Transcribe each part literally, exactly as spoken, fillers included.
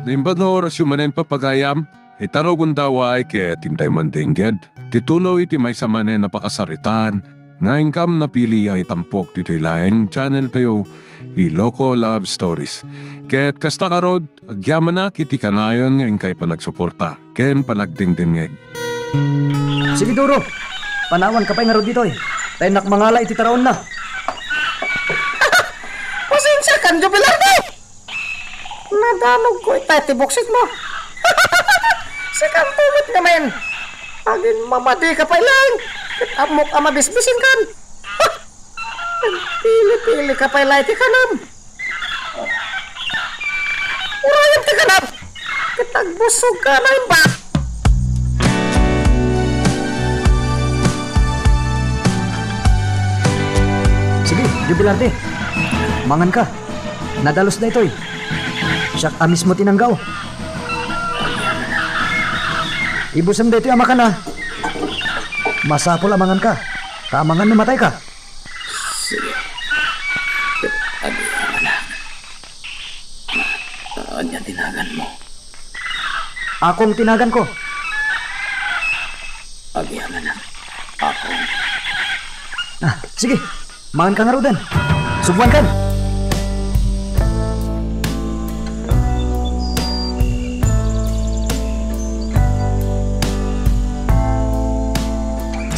Naimbag nga orasyo manen, papagayam, ita rugonda, way ket intay mandengngeg ti tuloy ti maysa manen a pakasaritaan nga inkam napili a itampok ditoy laeng channel tayo, Iloko Love Stories. Ket kasta ngarud, agyamanak iti kanayon nga inkay panagsuporta ken panagdengdengngeg. Sige, Duro. Panawanka pay ngarud ditoy. Ta innak mangala iti taraonna. Pasensiakan, Jubilarde! Nadalogko itay ti buksitmo. Sikanto met ngamin. Aginmamadika pay laeng. Ket ammok a mabisbisinkan. Nagpili-pilika pay laeng ti kanam. Urayem ti kanam. Ket agbusogka na imbag. Sige, Jubilarde. Manganka. Nadalus daytoy. Siak a mismo ti nanggaw. Ibusem daytoy a makan a. Masapul a manganka. Ta amangan no matayka. Sige. Ket agyamanak. Ania ti naganmo? Akong ti naganko. Agyamanak. Akong. Ah, sige. Manganka ngaruden. Subuankan.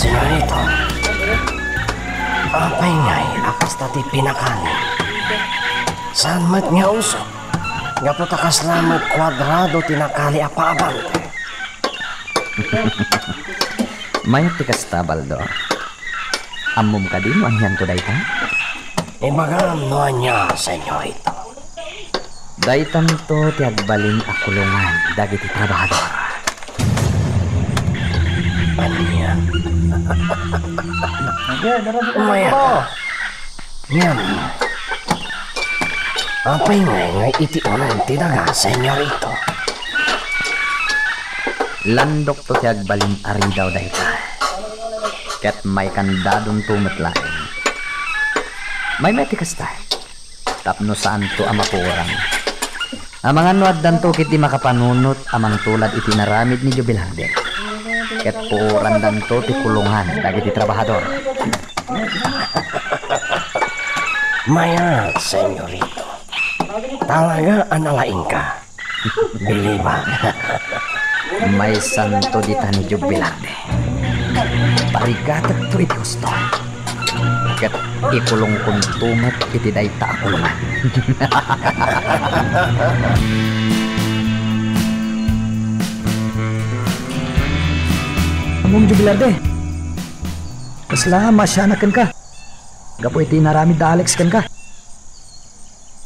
Señorito, apay ngay a kasta ti pinakali? Saan met nga usok? Gapu ta kasla met kuadrado ti nakali a paabante. Mayat ti kasta, Baldo. Ammom kadi no anianto dayta? Ibagam no ania, Señorito. Daytanto ti agbalin a kulongan dagiti trabahador. Ania? Mayat. Ngem, apay ngay nga iti uneg ti daga, Señorito? Landokto ti agbalin a ridaw dayta, ket maikandadonto met laeng. Maymayat ti kasta, tapno saanto a mapuoran. Amangan no addanto ketdi makapanunot a mangtulad iti inaramid ni Jubilarde, ket puorandanto ti kulongan dagiti trabahador. Mayat, Señorito. Talaga a nalaingka. Bilibak. Maysanto dita ni Jubilarde. Parigatekto iti husto. Ket ikulongkonto met iti dayta a kulongan. Ammom, Jubilarde, kasla maasianak kenka gapu iti inaramid da Alex kenka.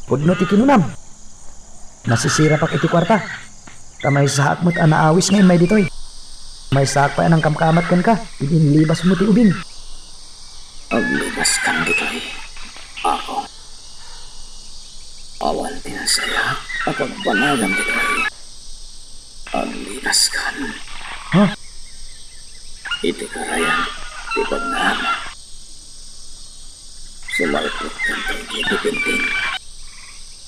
Pudno ti kinunam. Nasisirapak iti kuarta. Ta maysaak met a naawis nga immay ditoy. Maysaak pay a nangkamkamat kenka idi inlibasmo ti ubing. Aglibaskan ditoy, Akong. Awan ti nasayaat a pagbanagam ditoy. Aglibaskan. Ha? Iti karayan ti pagnaam. Sumalputkan dagiti pintin.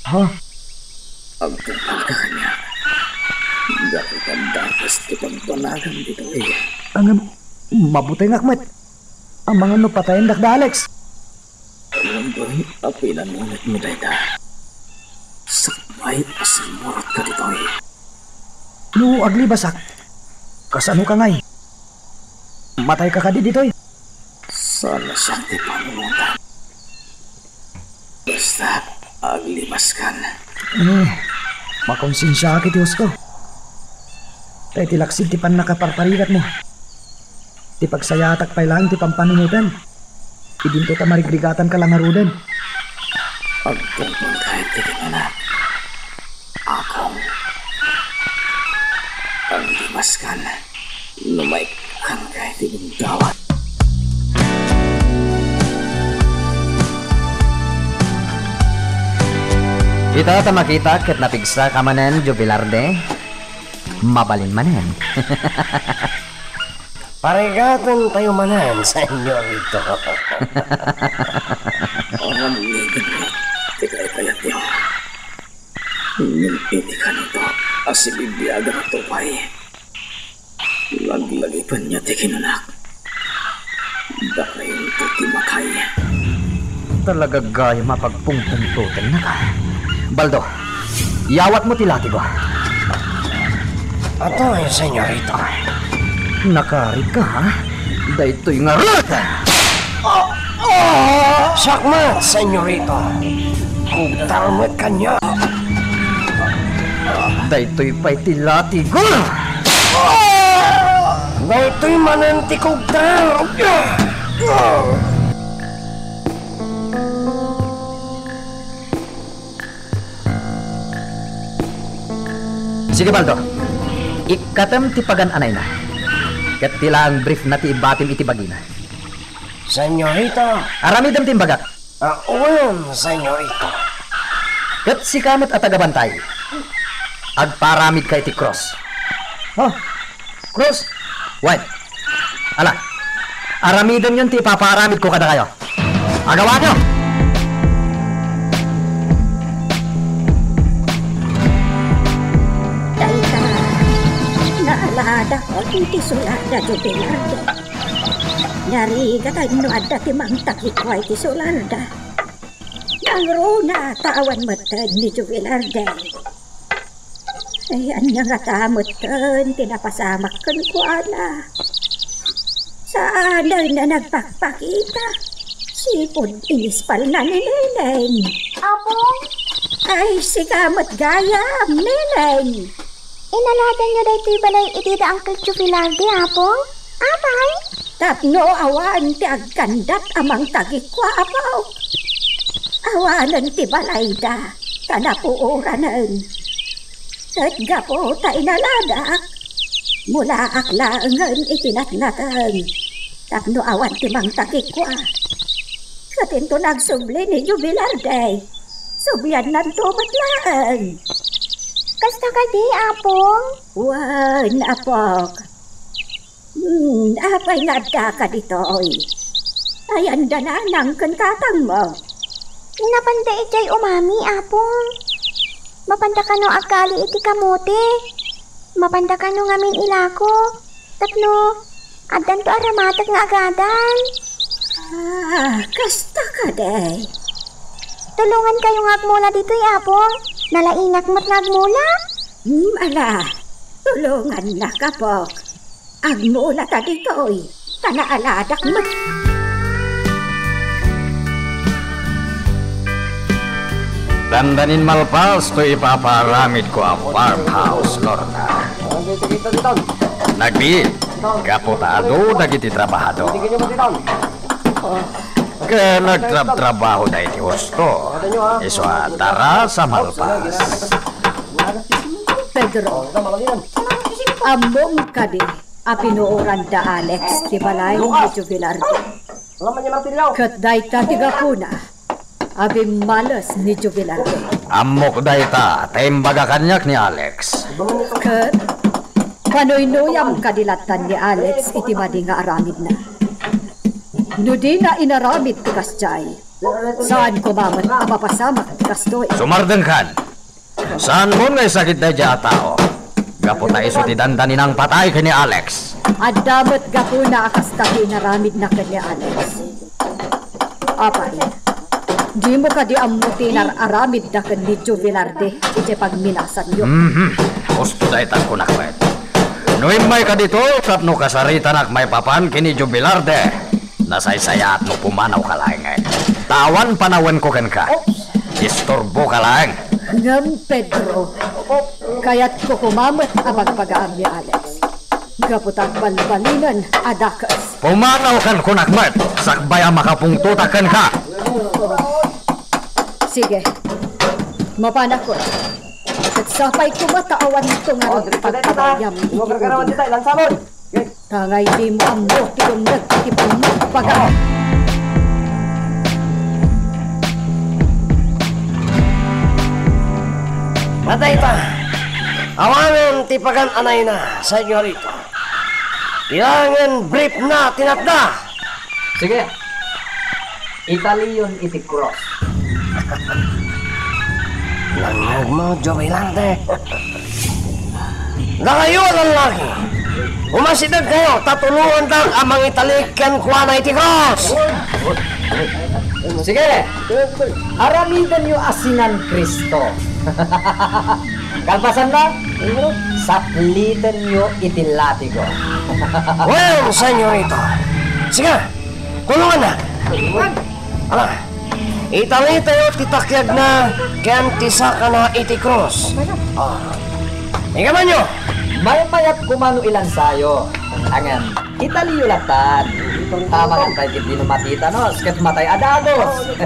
Ha? Agtungpalka kaniak. Gapu ta dakes ti pagbanagam ditoy. Ngem, mabutengak met. Amangan no patayendak da Alex. Awan pay a pinanunotmo dayta. Sakbay a simmurotka ditoy. No aglibasak, kasanoka ngay? Matayka kadi ditoy? Saan a siak ti panunotan. Basta, aglibaskan. Eh, makonsensiaak iti husto. Ta iti laksid ti pannakaparparigatmo, ti pagsayaatak pay laeng ti pampanunoten. Idinto ta marigrigatanka la ngaruden. Agtungpalka iti kinunam, Akong. Aglibaskan no maikkanka iti gundaway. Ita ta makita ket napigsaka manen, Jubilarde. Mabalin manen. Parigatentayo manen, Señorito. Aramiden ti kaykayatyo. Ngem iti kanito, a sibibiaganto pay. Laglagipenyo ti kinunak. Dakayonto ti makay. Talaga gayam a pagpungpungtotennaka. Baldo, yawatmo ti latigo. Atoy, senyorita. Nakaarigka, ha? Daytoy ngarud! Sakmat, senyorita. Kugtal met kaniak. Daytoy pay ti latigo! Daytoy manen ti kugtal! Sige, Baldo. Ikkatem ti pagan-anayna. Ket ti laeng briefna ti ibatim iti bagina. Senyorita. Aramidem ti imbagak. Ah, wen, senyorita. Ket sika met a tagabantay. Agpaaramidka iti krus. Oh, krus? Wen. Ala, aramidenyon ti ipapaaramidko kadakayo. Agawanyo! Dayta, naaladaak iti sulat da Jubilarde. Narigat no adda ti mangtagikua iti sularda. Nangruna ta awan metten ni Jubilarde. Ay, ania ngata metten ti napasamak kenkuana? Saanen a nagpakpakita. Sipud inispalna ni Neneng. Apong? Ay, sika met gayam, Neneng. Inaladanyo daytoy balay idi da Uncle Jubilarde, Apong? Apay? Tapno awan ti agkandat a mangtagikua, Apok. Awanen ti balayda, ta napuoranen. Ket gapu ta inaladak, mulaak laengen iti natnateng tapno awan ti mangtagikua. Ket inton agsubli ni Jubilarde, subliannanto met laeng. Kasta kadi, Apong? Wen, Apok. Hmm, apay nga addaka ditoy? Ayan da nanang ken tatangmo? Napanda idiay umami, Apong. Mapanda kano agkali iti kamote. Mapanda kano ngamin ilako. Tapno, addanto a ramatek nga agadan. Ah, kasta kadi. Tulongan kayo nga agmula ditoy, Apong. Nalaingak met nga agmula. Hmm, ala, tulongannak, Apok. Agmula ta ditoy, ta naaladak met. Dandanin malpas toy ipapaaramidko a farmhouse, Lorna. Nagbiit, gapu ta adu dagiti trabahador. Ket nagtrabtrabahoda iti husto, isu a daras a malpas. Pedro, ammom kadi a pinuoran da Alex ti balay ni Jubilarde? Ket dayta ti gapuna a bimmales ni Jubilarde. Ammok dayta, ta imbaga kaniak ni Alex. Ket panuynuyam kadi lattan ni Alex iti madi nga aramidna. No dina inaramid ti kasdiay, saan koma met a mapasamak ti kastoy. Sumardengkan. Saanmon nga isakit daydiay a tao? Gapu ta isu ti dandanin a nangpatay ken ni Alex. Adda met gapuna a kasta ti inaramidna ken ni Alex. Apay, dimo kadi ammo ti inar-aramidda ken ni Joe Velarde iti pagminasanyo? Mhm. Husto dayta kunak met. No immayka ditoy tapno kasaritanak maipapan ken ni Joe Velarde, nasaysayaat no pumanawka laengen. Ta awan panawenko kenka. Isturboka laeng. Ngem, Pedro, kayatko koma met a bagbagaam ni Alex. Gapu ta agbalbalinen a dakes. Pumanawkan kunak met, sakbay a makapungtotak kenka. Sige. Mapanakon. Ket sapay koma ta awanto ngarud ti pagpabayam iti uling. Tangay dimo ammo ti dumngeg iti pannagbaga. Madayta, awanen ti pagan-anayna, senyorita. Kailangan briefna ti natna. Sige. Italiyon iti cross. Nangngegmo, Joe Velarde. Dakayo a lallaki, umasidegkayo ta tulongandak a mangitalik kenkuana iti krus. Sige, aramidenyo a sinan Cristo. Kalpasanna, saplitenyo iti latigo. Wen, senyorita. Sige, tulongannak. Ala, italitayo ti takiagna ken ti sakana iti krus. Ah. Ikamanyo. Maymayat koma no ilansayo. Ngem, italiyo lattan. Tama nga pay ket di no matitanos ket matay a dagus.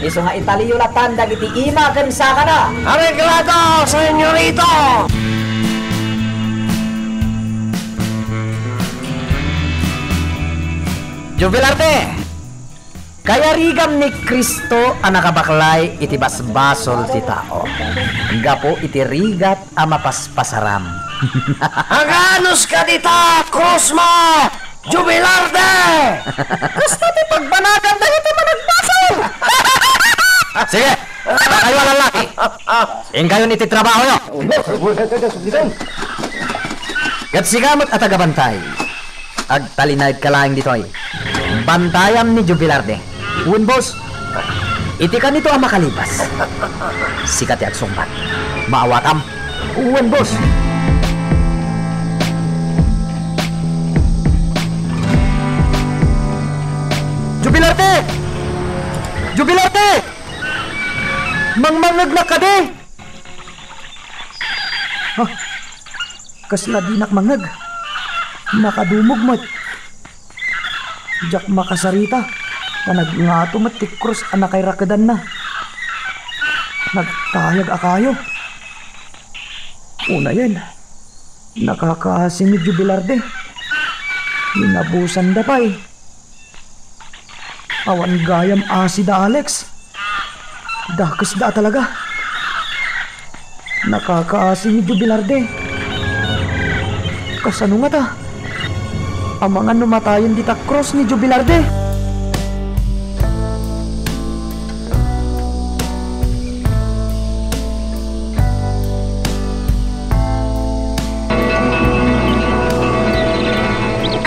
Isu nga italiyo lattan dagiti ima ken sakana. Areglado, senyorito! Jubilarte! Kayarigam ni Cristo a nakabaklay iti basbasol ti tao, gapu iti rigat a mapaspasaram. Aganuska dita krusmo, Jubilarte! Kasta ti pagbanagan dagiti managbasol! Sige, kayo a lallaki. Inkayon iti trabahoyo. Ket sika met a tagabantay, agtalinaedka laeng ditoy. Bantayam ni Jubilarte. Wen, boss. Iti kanito a makalibas, sika ti agsungbat. Maawatam. Wen, boss. Jubilarte! Jubilarte! Mangmangngegnak kadi? Ha? Kasla dinak mangngeg. Nakadumog met. Diak makasarita ta nagngato met ti krus a nakairakedanna. Nagtayag a kayo. Unayen, nakakaasi ni Jubilarte. Inabusanda pay. Awan gayam asi da Alex. Dakesda a talaga. Nakakaasi ni Jubilarte. Kasano ngata? Amangan no matayen dita krus ni Jubilarte.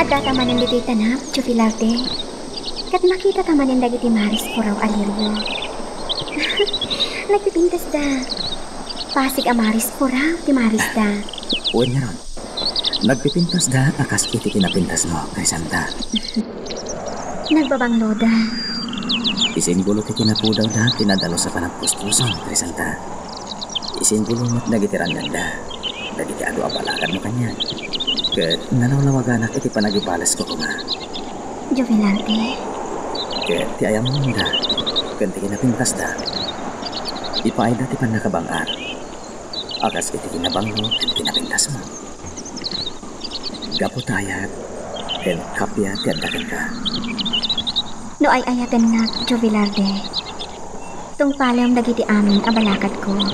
Addata manen ditoy tanap, Jubilarte. Ket makitata manen dagiti maris puraw a lirio. Nagpipintasda. Pasig a maris puraw ti marisda. Wen ngarud, nagpipintasda a kas iti kinapintasmo, Crisanta. Nagbabangloda. Isimbolo ti kinapudawda ti nadalus a panagpuspuson, Crisanta. Isimbolo met dagiti rannagda, dagiti adu a balakadmo kaniak. Ket nalawlawaganak iti panagibalesko koma. Jubilarte. Ket ti ayamonda ken ti kinapintasda, ipaayda ti pannakabang-at a kas iti kinabanglo ken kinapintasmo. Gapu ta ayat ken kappia ti adda kenka. No ay-ayatennak, Jubilarte, tungpalem dagiti amin a balakadko.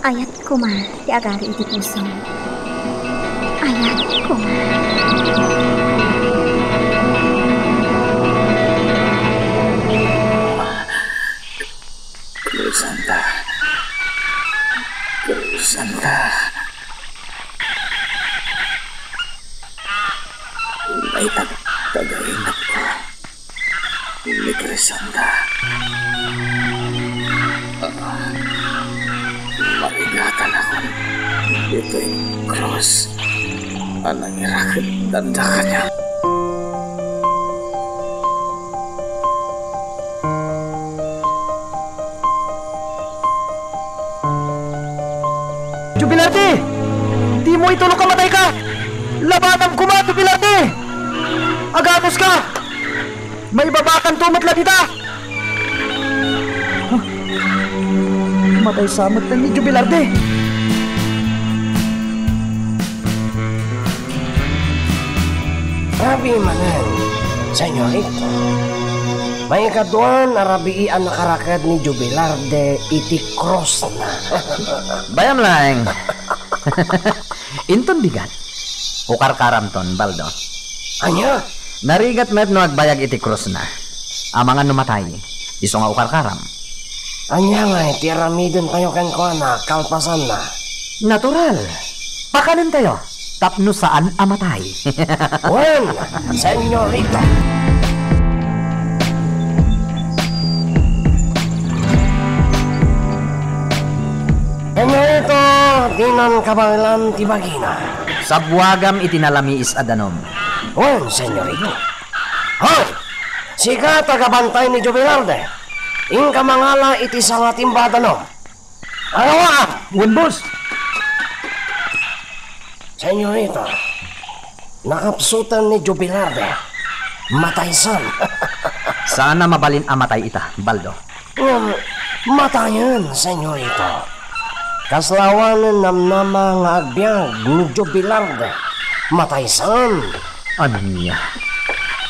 Ayat koma ti agari iti pusom. Ayat koma. Crisanta. Crisanta. Ay, tag-, tagainatko. Ni Crisanta. Ah, marigatanakon iti krus a nangirakedan kaniak. Jubilarte! Dimo itulok a matayka! Labanam koma, Jubilarte! Aganuska! Maibabakanto met la dita! Huh? Matay sa met ni Jubilarte! Rabii manen, senyorito. Maikaduan a rabii a nakaraked ni Jubilarte iti krusna. Bayam laeng. Inton bigat, ukarkaramton, Baldo. Ania? Narigat met no agbayag iti krusna. Amangan no matay, isu nga ukarkaram. Ania ngay ti aramidentayo kenkuana kalpasanna? Natural. Pakanentayo tapno saan a matay. Wen, senyorito. Senyorito, dinan kabaelan ti bagina. Sabbuagam iti nalamiis a danum. Wen, senyorito. Hoy! Sika, tagabantay ni Joe Velarde. Inka mangala iti sangatimba a danum. Ano nga? Wen, boss. Senyorito, nakapsutan ni Joe Velarde. Mataysan. Saan a mabalin a matay ita, Baldo. Ngem, matayen, senyorito. Kasla awanen namnama nga agbiag ni Joe Velarde. Mataysan. Ania?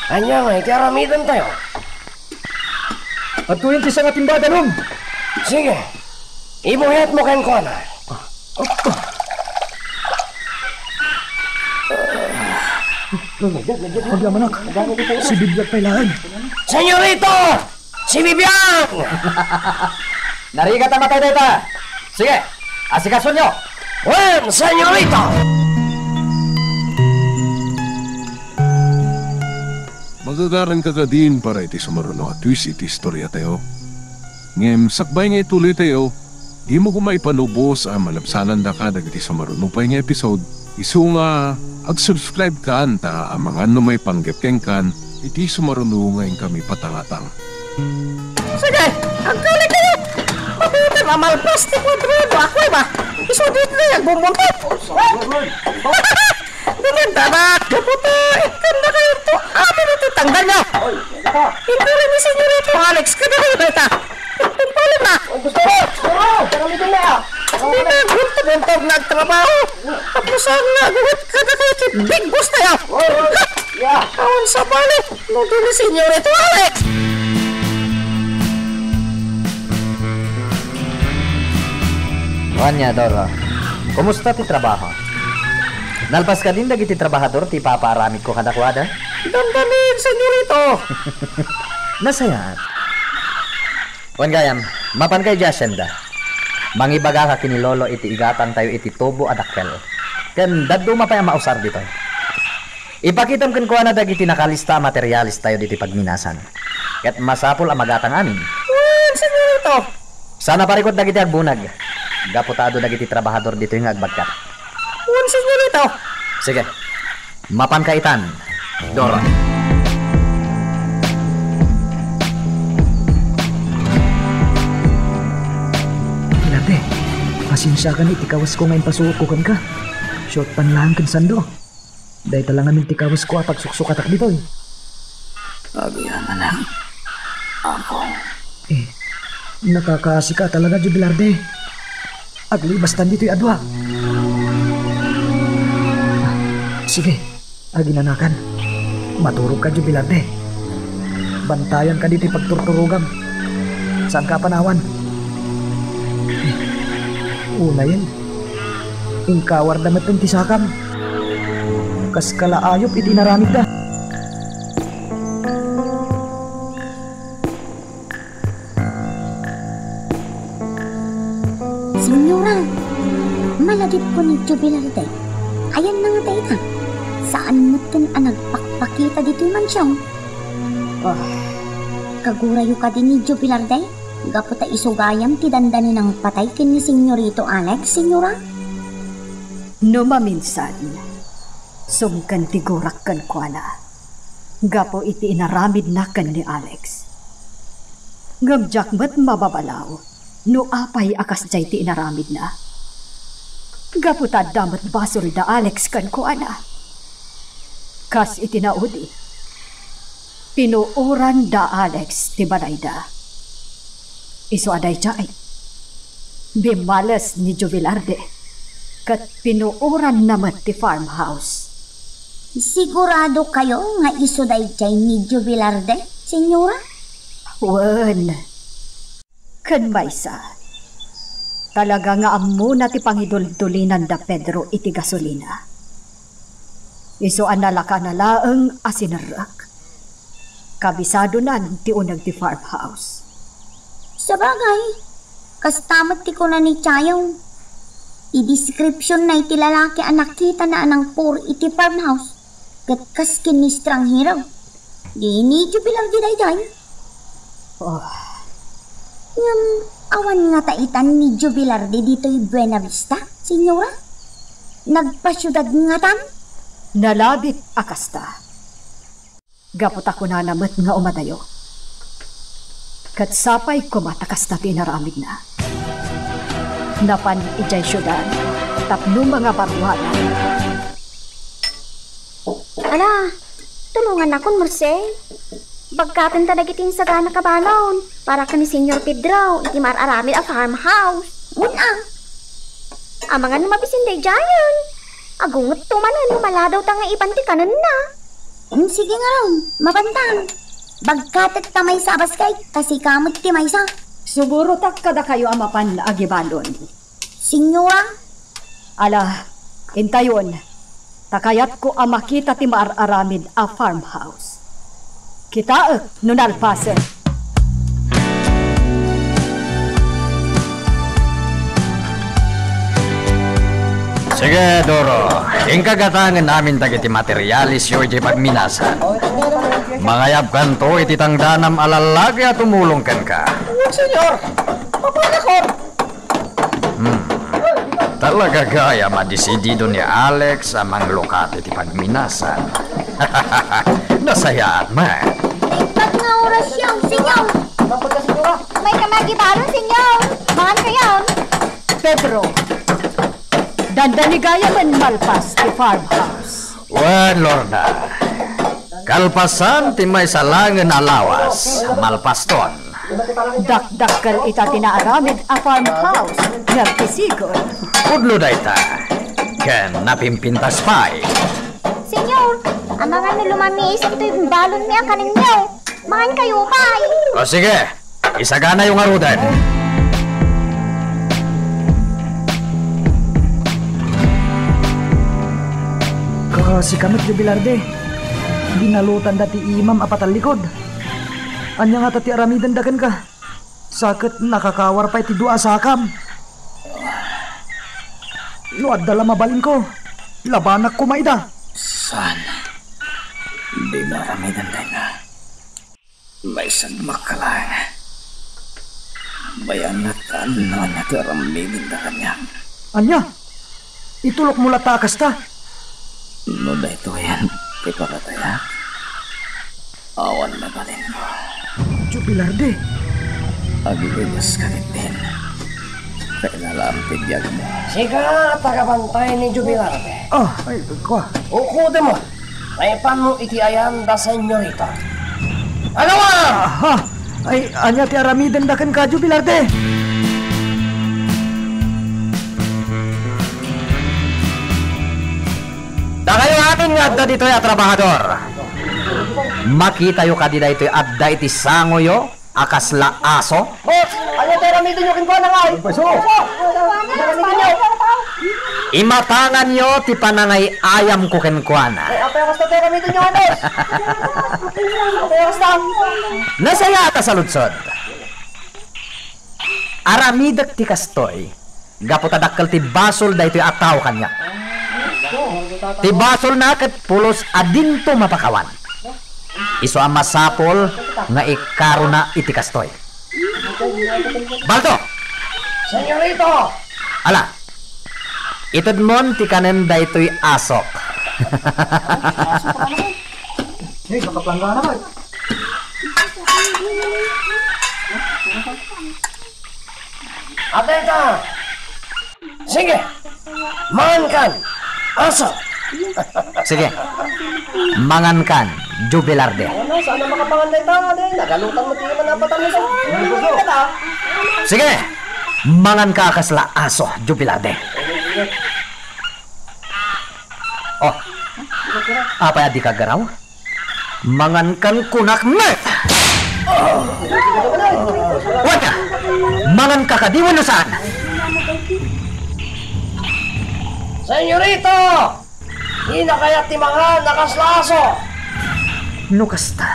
Ania nga iti aramidentayo? Adtoyen ti sangatimba a danum. Sige. Ibuhetmo kenkuana. Agyamanak, si Bibiag pay laeng. Senyorito! Si Bibiag! Narigat a matay dayta. Sige, asikasonyo. Wen, senyorito! Magagaranka kadin para iti sumaruno a twist iti istoriatayo. Ngem sakbay nga ituloytayo, dimo koma ipanubos a malabsanandaka dagiti sumaruno pay nga episode. Isu nga, ag-subscribe kan ta amangan no maipanggep kenkan iti sumaruno nga inkami patangatang. Sige, agkaulikayo! Mabitin a malpas ti kuadrado, ako ba? Isu ditoy, agbumbuntot! Dumagdanak, gapu ta, ikkannakayo to, amin iti tangdanyo. Inkari ni Senyorito Alex, kadakayo dayta. Impalinna. Gusto mo? Gusto mo? Karamitan na. Dita, gusto mo, nagtrabaho. Tapos ang naguhit, kadakayo ti big boss tayo. Awan sabali. Nudo ni Senyorito Alex! Ania, Dora, kumusta ti trabaho? Nalpas kadin dagiti trabahador ti ipapaaramidko kadakuada? Dandanin, Senyorito! Nasayaat. Wen gayam, mapanka idiay hacienda. Mangibagaka ken ni Lolo iti igatangtayo iti tubo a dakkel. Ken dadduma pay a mausar ditoy. Ipakitam kenkuana dagiti nakalista a materialistayo ditoy pagminasan. Ket masapul a magatang amin. Wen, Senyorito. Saan a parikut dagiti agbunag. Gapu ta adu dagiti trabahador ditoy nga agbagkat. Wen, Senyorito. Sige. Mapanka itan, Dora. Ilate, pasensiakan iti kawasko nga impasuotko kenka. Short pan laeng ken sando. Dayta la ngamin ti kawasko a pagsuksukatak ditoy. Agyamanak, Apo. Eh, nakakaasika talaga, Joe Velarde. Aglibastan ditoy a dua. Ah, sige, aginanakan. Maturogka, Joe Velarde. Bantayanka ditoy pagturturogam. Saanka a panawan. Eh, unayen. Inkawarda met ti sakam. Kas kalaayop iti inaramidda. Senyora, malagipko ni Joe Velarde. Ayanna ngata ita? Saan metten a nagpakpakita ditoy mansion? Oh, kagurayo kadi ni Joe Velarde? Gapu ta isu gayam ti dandaninang patay ken ni Senyorito Alex, Senyora? No maminsan, sumken ti gurak kenkuana gapu iti inaramidna ken ni Alex. Ngem diak met mababalaw no apay a kasdiay ti inaramidna. Gapu ta adda met basol da Alex kenkuana. Kas iti naudi, pinuoran da Alex ti balayda. Isu a daydiay, bimmales ni Joe Velarde ket pinuoranna met ti farmhouse. Sigurado kayo nga isu daydiay ni Joe Velarde, Senyora? Wen. Ken maysa, talaga nga ammona ti pangiduldulinan da Pedro iti gasolina. Isu a nalakana laeng a sinerrek. Kabisadonan ti uneg ti farmhouse. Sabagay, kasta met ti kuna ni Chayo. Ti description na iti lalaki a nakitana a nangpur iti farmhouse, ket kas ken ni estranghero. Di ni Jubilar daydiay. Oh. Ngem awan ngata itan ni Jubilar ditoy Buena Vista, senyora? Nagpasiudad ngatan? Nalabit a kasta. Gapu ta kunana met nga umadayo. Ket sapay koma ta kasta ti inaramidna. Napan idiay siudad tapno mangabaruanan. Ala, tulongannakon, Merced. Bagkaten ta dagiti insaganaka balon para ken ni Señor Pedro iti mar-aramid a farmhouse. Wen a. Amangan no mabisin daydiayen. Agungetto manen no maladaw ta nga iban ti kanenna. Mm, sige ngarud, mapantan. Bagkatek ta maysa a basket, ta sika met ti maysa. Sugurotak kadakayo a mapan agibalon. Senyora? Ala, intayon, ta kayatko a makita ti maar-aramid a farmhouse. Kitaek no nalpasen. Sige, Doro. Inka gatangen amin dagiti materialesyo idiay pagminasan. Mangayabkanto iti tangdanam a lallaki a tumulong kenka. Senyor, papanakon! Hmm. Talaga gayam a desidido ni Alex a manglukati ti pagminasan. Nasayaat met. Ibat nga orasyo, senyor. Mayka nga agibalon, senyor. Mangan kayon. Pedro, dandani gayamen malpas ti farmhouse. Wen, Lorna. Kalpasan ti maysa laengen a lawas, malpaston. Dakdakkel ita ti naaramid a farmhouse, ngem ti sigud. Pudno dayta, ken napimpintas pay. Senyor, amangan no lumamiis ditoy balonmi a kanenyo. Mangan kayo pay. O sige, isaganayo ngaruden. Kasika met, Jubilarde. Binalutanda ti imam a patallikod. Ania ngata ti aramidenda kenka? Sa ket nakakawar pay ti dua a sakam. No adda la mabalinko, labanak koma ida. Saan? Dimo aramiden dayta. Maysa a makalaeng. Bayanat no ania ti aramidenda kaniak. Ania? Itulokmo latta a kasta? No daytoyen ti pakatayak, awan mabalinko. Jubilarde. Aglugaska ketdin. Kailalaam ti biagmo. Sika a tagabantay ni Jubilarde. Ah, ay, kua. Ukodem. Maipanmo iti ayan da Senyorita. Agawa! Aha! Ay, ania ti aramidenda kenka, Jubilarde? Dakayo amin nga adda ditoy a trabahador. Makitayo kadi daytoy adda iti sangoyo a kasla aso? Boss, ania ti aramidenyo kenkuana ngay? Boss, oh. Ania ti aramidenyo? Imatanganyo ti panangay-ayamko kenkuana. Ay, apay a kasta ti aramidenyo, boss? Apay a kasta? Nasayaat a saludsod. Aramidek ti kastoy. Gapu ta dakkel ti basol daytoy a tao kaniak. Ti basolna ket pulos a dinto mapakawan. Isu a masapul nga ikarona iti kastoy. Balto! Senyorito! Ala, itedmon ti kanen daytoy asok. Hey, nakaplanggana ka. Atay ka! Sige! Mangankan! Aso! Sige. Mangankan, Jubilarde. Ano, saan ang makapangan na ito? Ano, nagalutan mo, di naman napatan mo ito. Sige! Manganka a kasla aso, Jubilarde. Oh, apay a dika aggaraw? Mangankan kunak met! Wen, manganka kadi wenno saan? Senyorito! Dina kayat ti mangan a kasla aso? No kasta,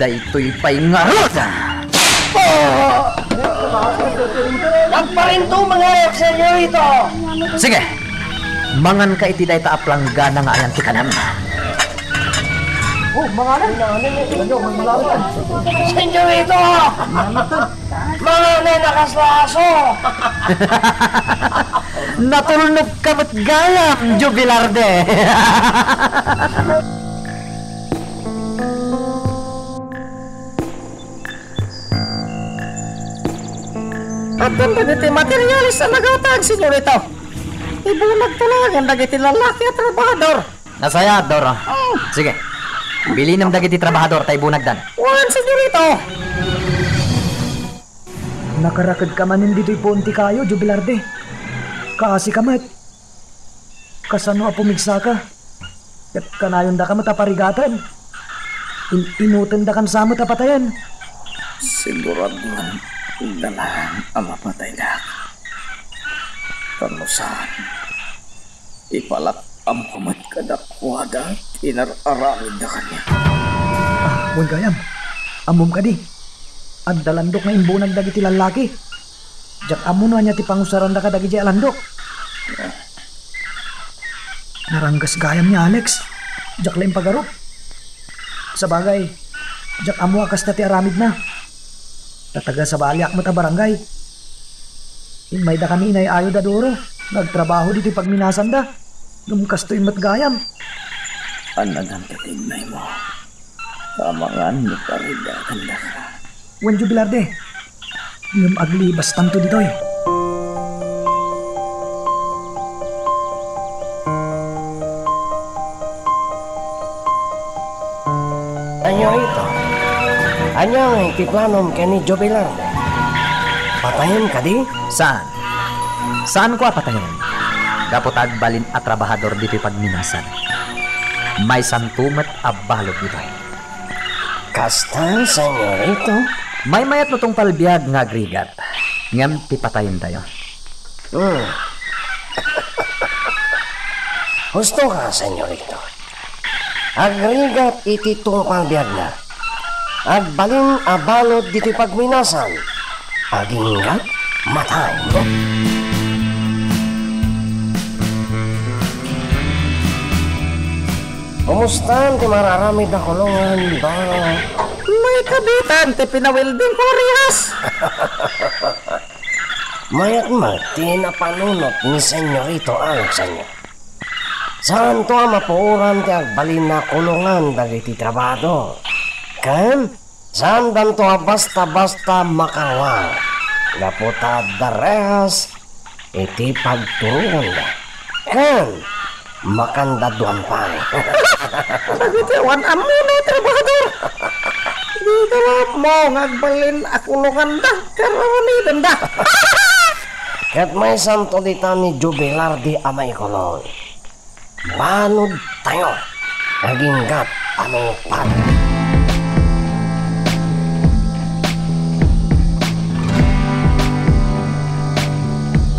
daytoy pay ngarud! Parinto, mga senyorito. Sige. Manganka iti dayta a planggana nga ayan ti kanam. Oh, manganan. Senyorito. Manganan a kasla aso. Natulnogka met gayam, Jubilarde. Addan dagiti materialis a nagatang, senyorito. Ibunagto laeng dagiti lallaki a trabahador. Nasayaat, Doro. Mm. Sige. Bilinem dagiti trabahador ta ibunagdan. Wen, senyorito. Nakarakedka manen ditoy puon ti kayo, Jubilarde. Kaasika met. Kasano a pumigsaka? Ket kanayondaka met a parigaten. In-, inutendakan sa met a patayen. Siguradoan da laeng a mapataydak. Ken no saan, ipalak-amko met kadakuada ti inar-aramidda kaniak. Ah, wen gayam, ammom kadi, adda landok nga imbunag dagiti lallaki. Diak ammo no ania ti pangusaranda kadagiti a landok. Naranggas gayam ni Alex. Diak la impagarup. Sabagay, diak ammo a kasta ti aramidna. Ta taga-Sabaliak met a barangay. Immaydakami inay-ayo da Doro nga agtrabaho ditoy pagminasanda. Ngem kastoy met gayam. Annagan ti tignaymo. Amangan no parigatendaka. Wen, Jubilarde. Ngem aglibastanto ditoy. Ania ita? Ania ngay ti planom ken ni Jubilarde? Patayen kadi? Saan? Saanko a patayen. Gapu ta agbalin a trabahador ditoy pagminasan. Maysanto met a balud ditoy. Kasta, senyorito? Maymayat no tungpal biag nga agrigat, ngem ti patayentayo. Hmm. Husto ka, senyorito. Agrigat iti tungpal biagna. Agbalin a balud ditoy pagminasan. Agingga matay. Kumustan ti mararamid a kulongan, Doro? Maikabitan ti pinawelding ko a rihas. Mayat met ti napanunot ni Senyorito Alex, ania? Saanto a mapuoran ti agbalin a kulongan dagiti trabahador. Ken saandanto a basta-basta makaruar gapu ta adda rehas iti pagturoganda. Ken makanda duan pay. Dagiti awan ammona a trabahador. Dida la ammo nga agbalin a kulonganda ken aramidenda. Ket maysanto dita ni Jubilardi a maikulong. Banudtayo, aginggat a mangpada.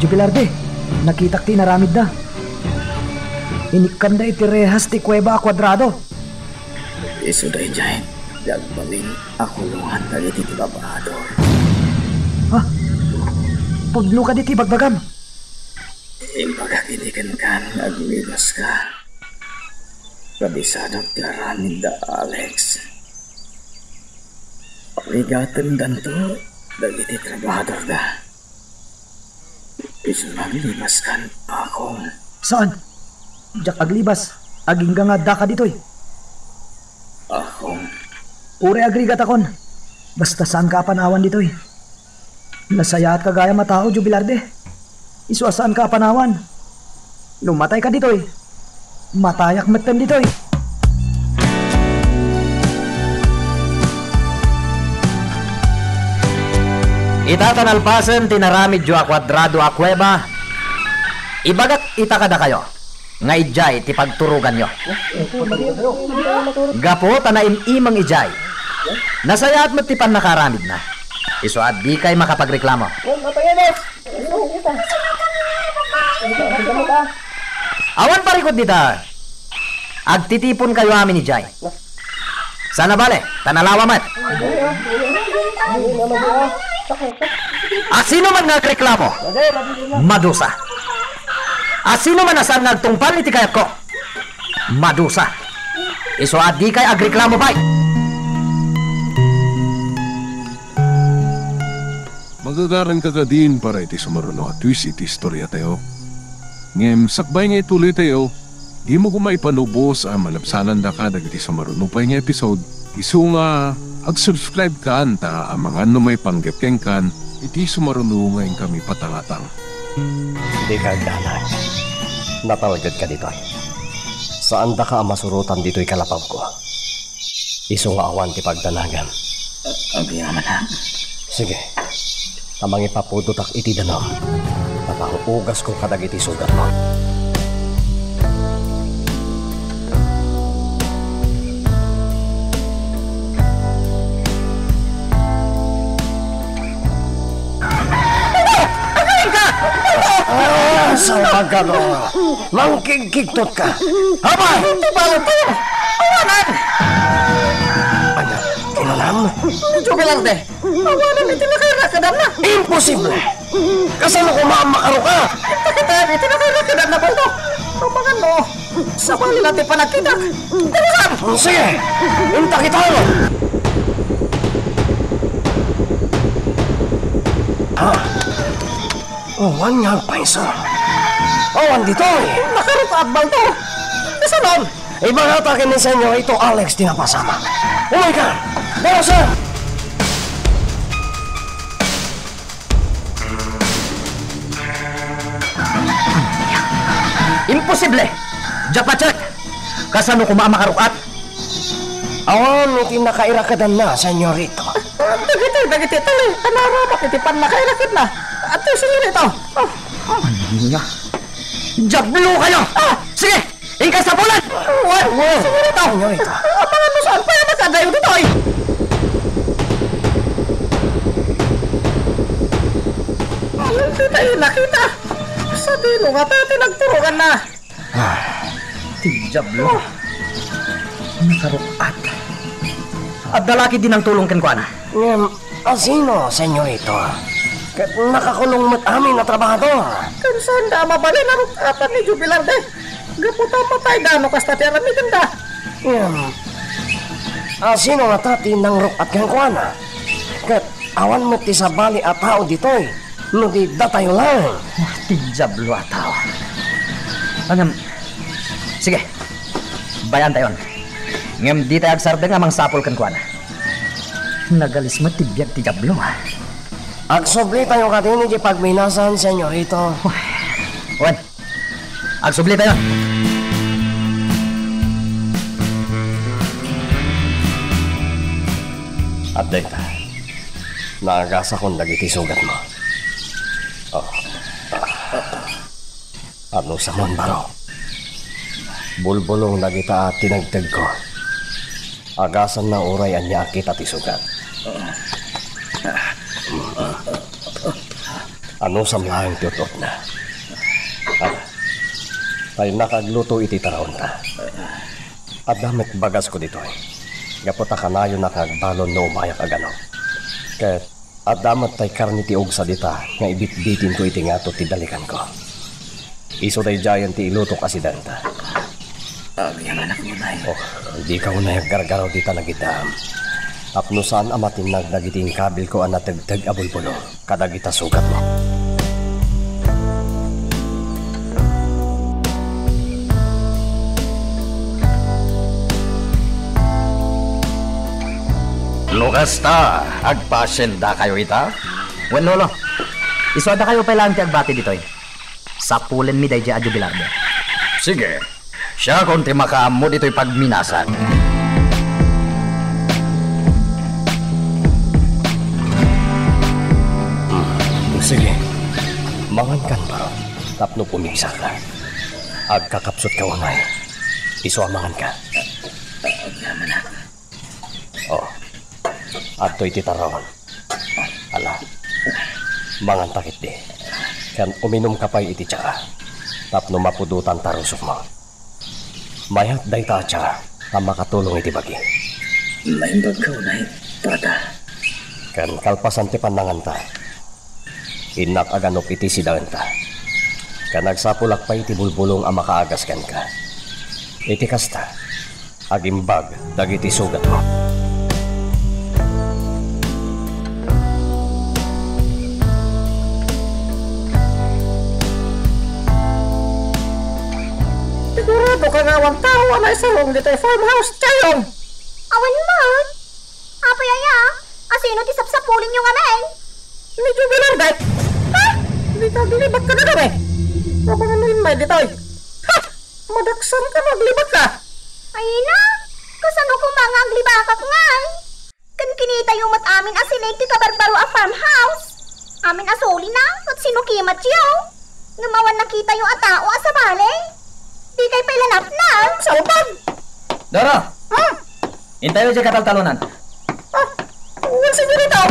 Jubilardi, nakitak ti inaramidda. Inikkanda iti rehas ti kuweba a kuadrado. Isu daydiay ti agbalin a kulongan dagiti trabahador. Ha? Pudno kadi ti ibagbagam? Imbagak idi kenka nga aglibaska. Kabisadak ti aramidda, Alex. Parigatendanto dagiti trabahadorda. Isu nga aglibaskan, Akong. Saan? Diak aglibas. Agingga nga addaka ditoy. Akong. Uray agrigatakon. Basta saanka a panawan ditoy. Nasayaatka gayam a tao, Jubilarde. Isu a saanka a panawan. No matayka ditoy, matayak metten ditoy. Ita ta nalpasen ti inaramidyo a kuadrado a kuweba, ibagak ita kadakayo nga idiay ti pagturoganyo. Gapu ta naim-imeng idiay, nasayaat met ti pannakaaramidna. Isu a dikay makapagreklamo. Awan parikut dita. Agtitiponkayo amin idiay. Sana bale, ta nalawa met. A sino man nga agreklamo, madusa. A sino man a saan nga agtungpal iti kayatko, madusa. Isu a dikay agreklamo pay. Magagaranka kadin para iti sumaruno a twist iti istoriatayo. Ngem sakbay nga ituloytayo, dimo koma ipanubos a malabsanandaka dagiti sumaruno pay nga episode. Isu nga ag-subscribe kan ta amangan no maipanggep kenkan iti sumaruno nga inkami patangatang. Dika agdanag. Natalgedka ditoy. Saandaka a masurotan ditoy kalapawko. Isu nga awan ti pagdanagam. Agyamanak. Sige. Ta mangipapudotak iti danum. Ta pangugasko kadagiti sugatmo. Ah, salbagado. Mangkigkigtot ka. Apay! Iti balot tayo! Awanan! Anya, kinunam? Medyo Velarde, awanan iti nakairakadanna. Imposible! Kasano koma a makarukat? Iti kita iti nakairakadanna, Baldo. Amangan no, sabali na ti panagkitak. Dalian! Sige! Inta kita! Ah! Awan nga agpayso. Awan ditoy. Nakarukat, Baldo. Kasanon? Ibagata ken ni Senyorito Alex ti napasamak. Umayka! Darasan! Imposible! Diak ma-check! Kasano koma a makarukat? Awan iti nakairakadanna, Senyorito. Dagiti, dagiti tali, a naaramak iti pannakairakadna. Ati, Senyorito. Ah, ah. Ania? Diablo kayo! Ah! Sige! Inka sapulan! Wen, Senyorito! Senyorito. Amangan no saan pay a nakadayo ditoy? Alam ti tayo nakita. Sadino nga ta ti nagturonganna? Ah, ti Diablo. Nakarukat. Adda la ketdi nangtulong kenkuana. Ngem, asino, Senyorito? Ket nakakulong met amin a trabahador. Ken saanda a mabalin a rukatan ni Jubilar de. Gapu ta matayda no kasta ti aramidenda. Ngem, asino ngata ti nangrukat kenkuana? Ket awan met ti sabali a tao ditoy. No di datayo lang. Ah, ti Diablo a tao. Ngem, sige. Bay-antayon. Ngem ditayo agsardeng a mangsapul kenkuana. Nagalis met ti biag ti Diablo, ah. Agsublitayo kadin iti pagminasan, Senyorito. Wen. Agsublitayon. Adda ita. Naagasakon dagiti sugatmo. Oh. Anusamon, baro. Bulbulong dagita a tinegtegko. Agasanna uray ania a kita ti sugat. Anusam laeng ti ut-utna. Ah, ta innak agluto iti taraonta. Adda met bagasko ditoy. Gapu ta kanayonak nga agbalon no umayak a ganok. Ket adda met tay karne ti ugsa dita nga ibitbitinko iti ngato ti dalikanko. Isu daydiayen ti ilutok a sidenta. Agyamanak, unay. Oh, dika unay aggargaraw dita nagiddaam. Tapno saan a matinnag dagiti inkabilko a nategteg a bulbulong kadagita sugatmo. No kasta, agpasiendakayo ita? Wen, Lolo. Isu a dakayo pay laeng ti agbati ditoy. Sapulenmi daydiay a Jubilarde. Sige. Siakon ti makaammo ditoy pagminasan. Hmm, sige. Mangankan, baro, tapno pumigsaka. Agkakapsutka unay. Isu a manganka. Oh, adtoy ti taraon. Ala, manganta ketdi. Ken uminumka pay iti tsaa tapno mapudotan ta rusokmo. Mayat dayta a tsaa ta makatulong iti bagi. Maimbagka unay, Tata. Ken kalpasan ti pannanganta, innak aganup iti sidaenta, ken agsapulak pay iti bulbulong a makaagas kenka. Iti kasta, agimbag dagiti sugatmo. Sigurado ka nga awan tao a naisarong ditoy farmhouse, Chayong? Awan man. Apay aya? Asino ti sapsapulenyo ngamin? Ni Joe Velarde. Ha? Dika aglibak kadakami. Amangan no immay ditoy. Ha? Madaksan ka no aglibak ka. Ay na, kasano koma nga aglibakak ngay? Ken kinitayo met amin a sileg ti kabarbaro a farmhouse. Amin a sulina ket sinukimatyo. Ngem awan nakitayo a tao a sabali. Dikay pay la napna. Salbag! Doro! Ha? Intayo diay kataltalonan. Ah, wen, senyorita.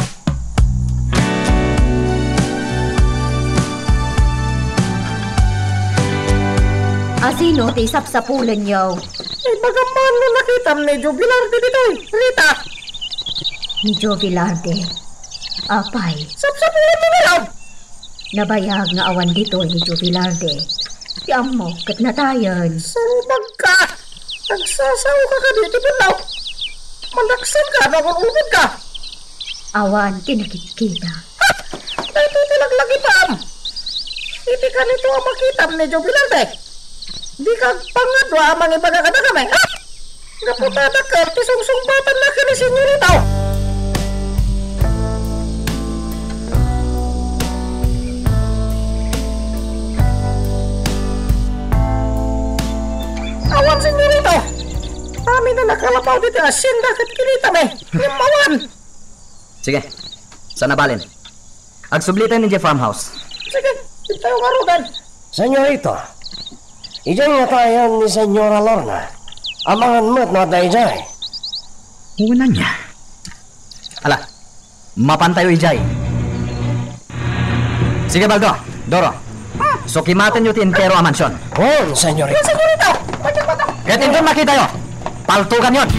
Asino ti sapsapulenyo? Ibagam man no nakitam ni Joe Velarde ditoy, Rita. Ni Joe Velarde? Apay? Sapsapulenmi ngarud. Nabayag nga awan ditoy ni Joe Velarde. Ti ammok ket natayen. Salbag ka! Agsasao ka kadi iti pudno? Madaksan ka no agul-ulbod ka? Awan ti nakitkita. Ha! Daytoy ti laglagitam! Iti kanito a makitam ni Joe Velarde. Dika agpangadua a mangibaga kadakami, ha? Gapu ta dakkel ti sungsungbatanna ken ni Senyorita. Awan, Senyorita. Amin a nakalapaw ditoy asienda ket kinitami. Ngem awan. Sige. Saan a balin? Agsublitayo idiay farmhouse. Sige, intayo ngaruden. Senyorita, idiay ngatayen ni Senyora Lorna. Amangan met no adda idiay. Wen ania? Ala, mapantayo idiay. Sige, Baldo, Doro. Sukimatenyo ti entero a mansion. Wen, senyorita. Ket inton makitayo, paltuganyon.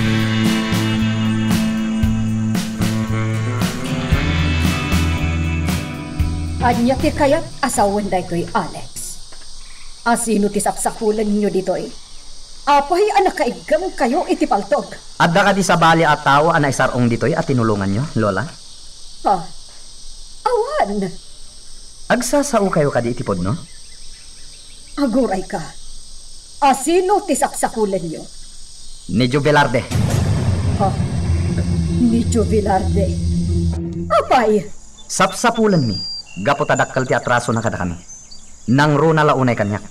Ania ti kayat a sawen daytoy, Alex? Asino ti sapsapulenyo ditoy? Apay a nakaiggemkayo iti paltog? Adda kadi sabali a tao a naisar-ong ditoy a tinulonganyo, Lola? Ha? Awan. Agsasaokayo kadi iti pudno? Agurayka. Asino ti sapsapulenyo? Ni Joe Velarde. Ha? Ni Joe Velarde? Apay? Sapsapulenmi, gapu ta dakkel ti atrasona kadakami. Nangruna la unay kaniak.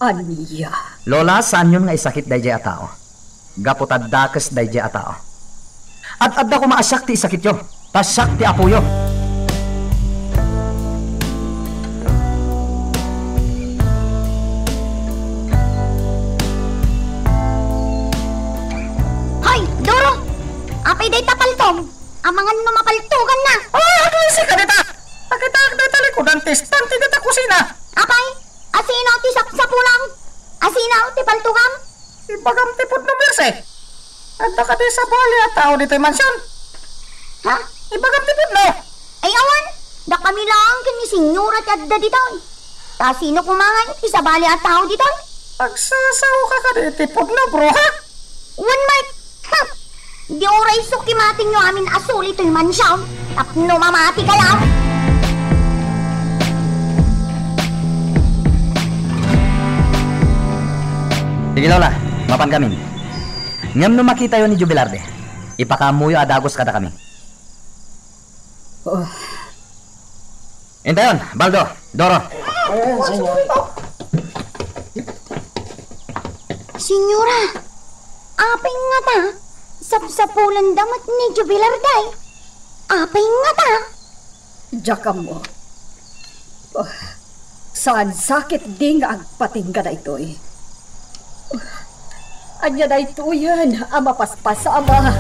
Ania? Lola, saanyon nga isakit daydiay a tao. Gapu ta dakes daydiay a tao. Ad-adda koma a siak ti isakityo, ta siak ti apoyo. Hoy, Doro! Apay dayta paltog? Amangan no mapaltuganna. Ah, aglisi ka dita! Nakitak dayta likudan ti estante dita kusina. Apay, asino ti sapsapulam? Asino ti paltugam? Ibagam ti pudno, Merce. Adda kadi sabali a tao ditoy mansion? Ha? Ibagam ti pudno. Ay, awan. Dakami laeng ken ni Senyora ti adda ditoy. Ta sino koma ngay ti sabali a tao ditoy? Agsasaoka kadi iti pudno, bruha? Wen, Mike. Ha! Di uray sukimatenyo amin a suli toy mansion tapno mamati kayo. Sige, Lola, mapankamin. Ngem no makitayo ni Joe Velarde, ipakaammoyo a dagus kadakami. Oh. Intayon, Baldo, Doro. Senyora, apay ngata, sapsapulenda met ni Joe Velarde? Apay ngata? Diak ammo. Ah, saan sakit di nga agpatingga daytoy. Ania daytoyen a mapaspasamak?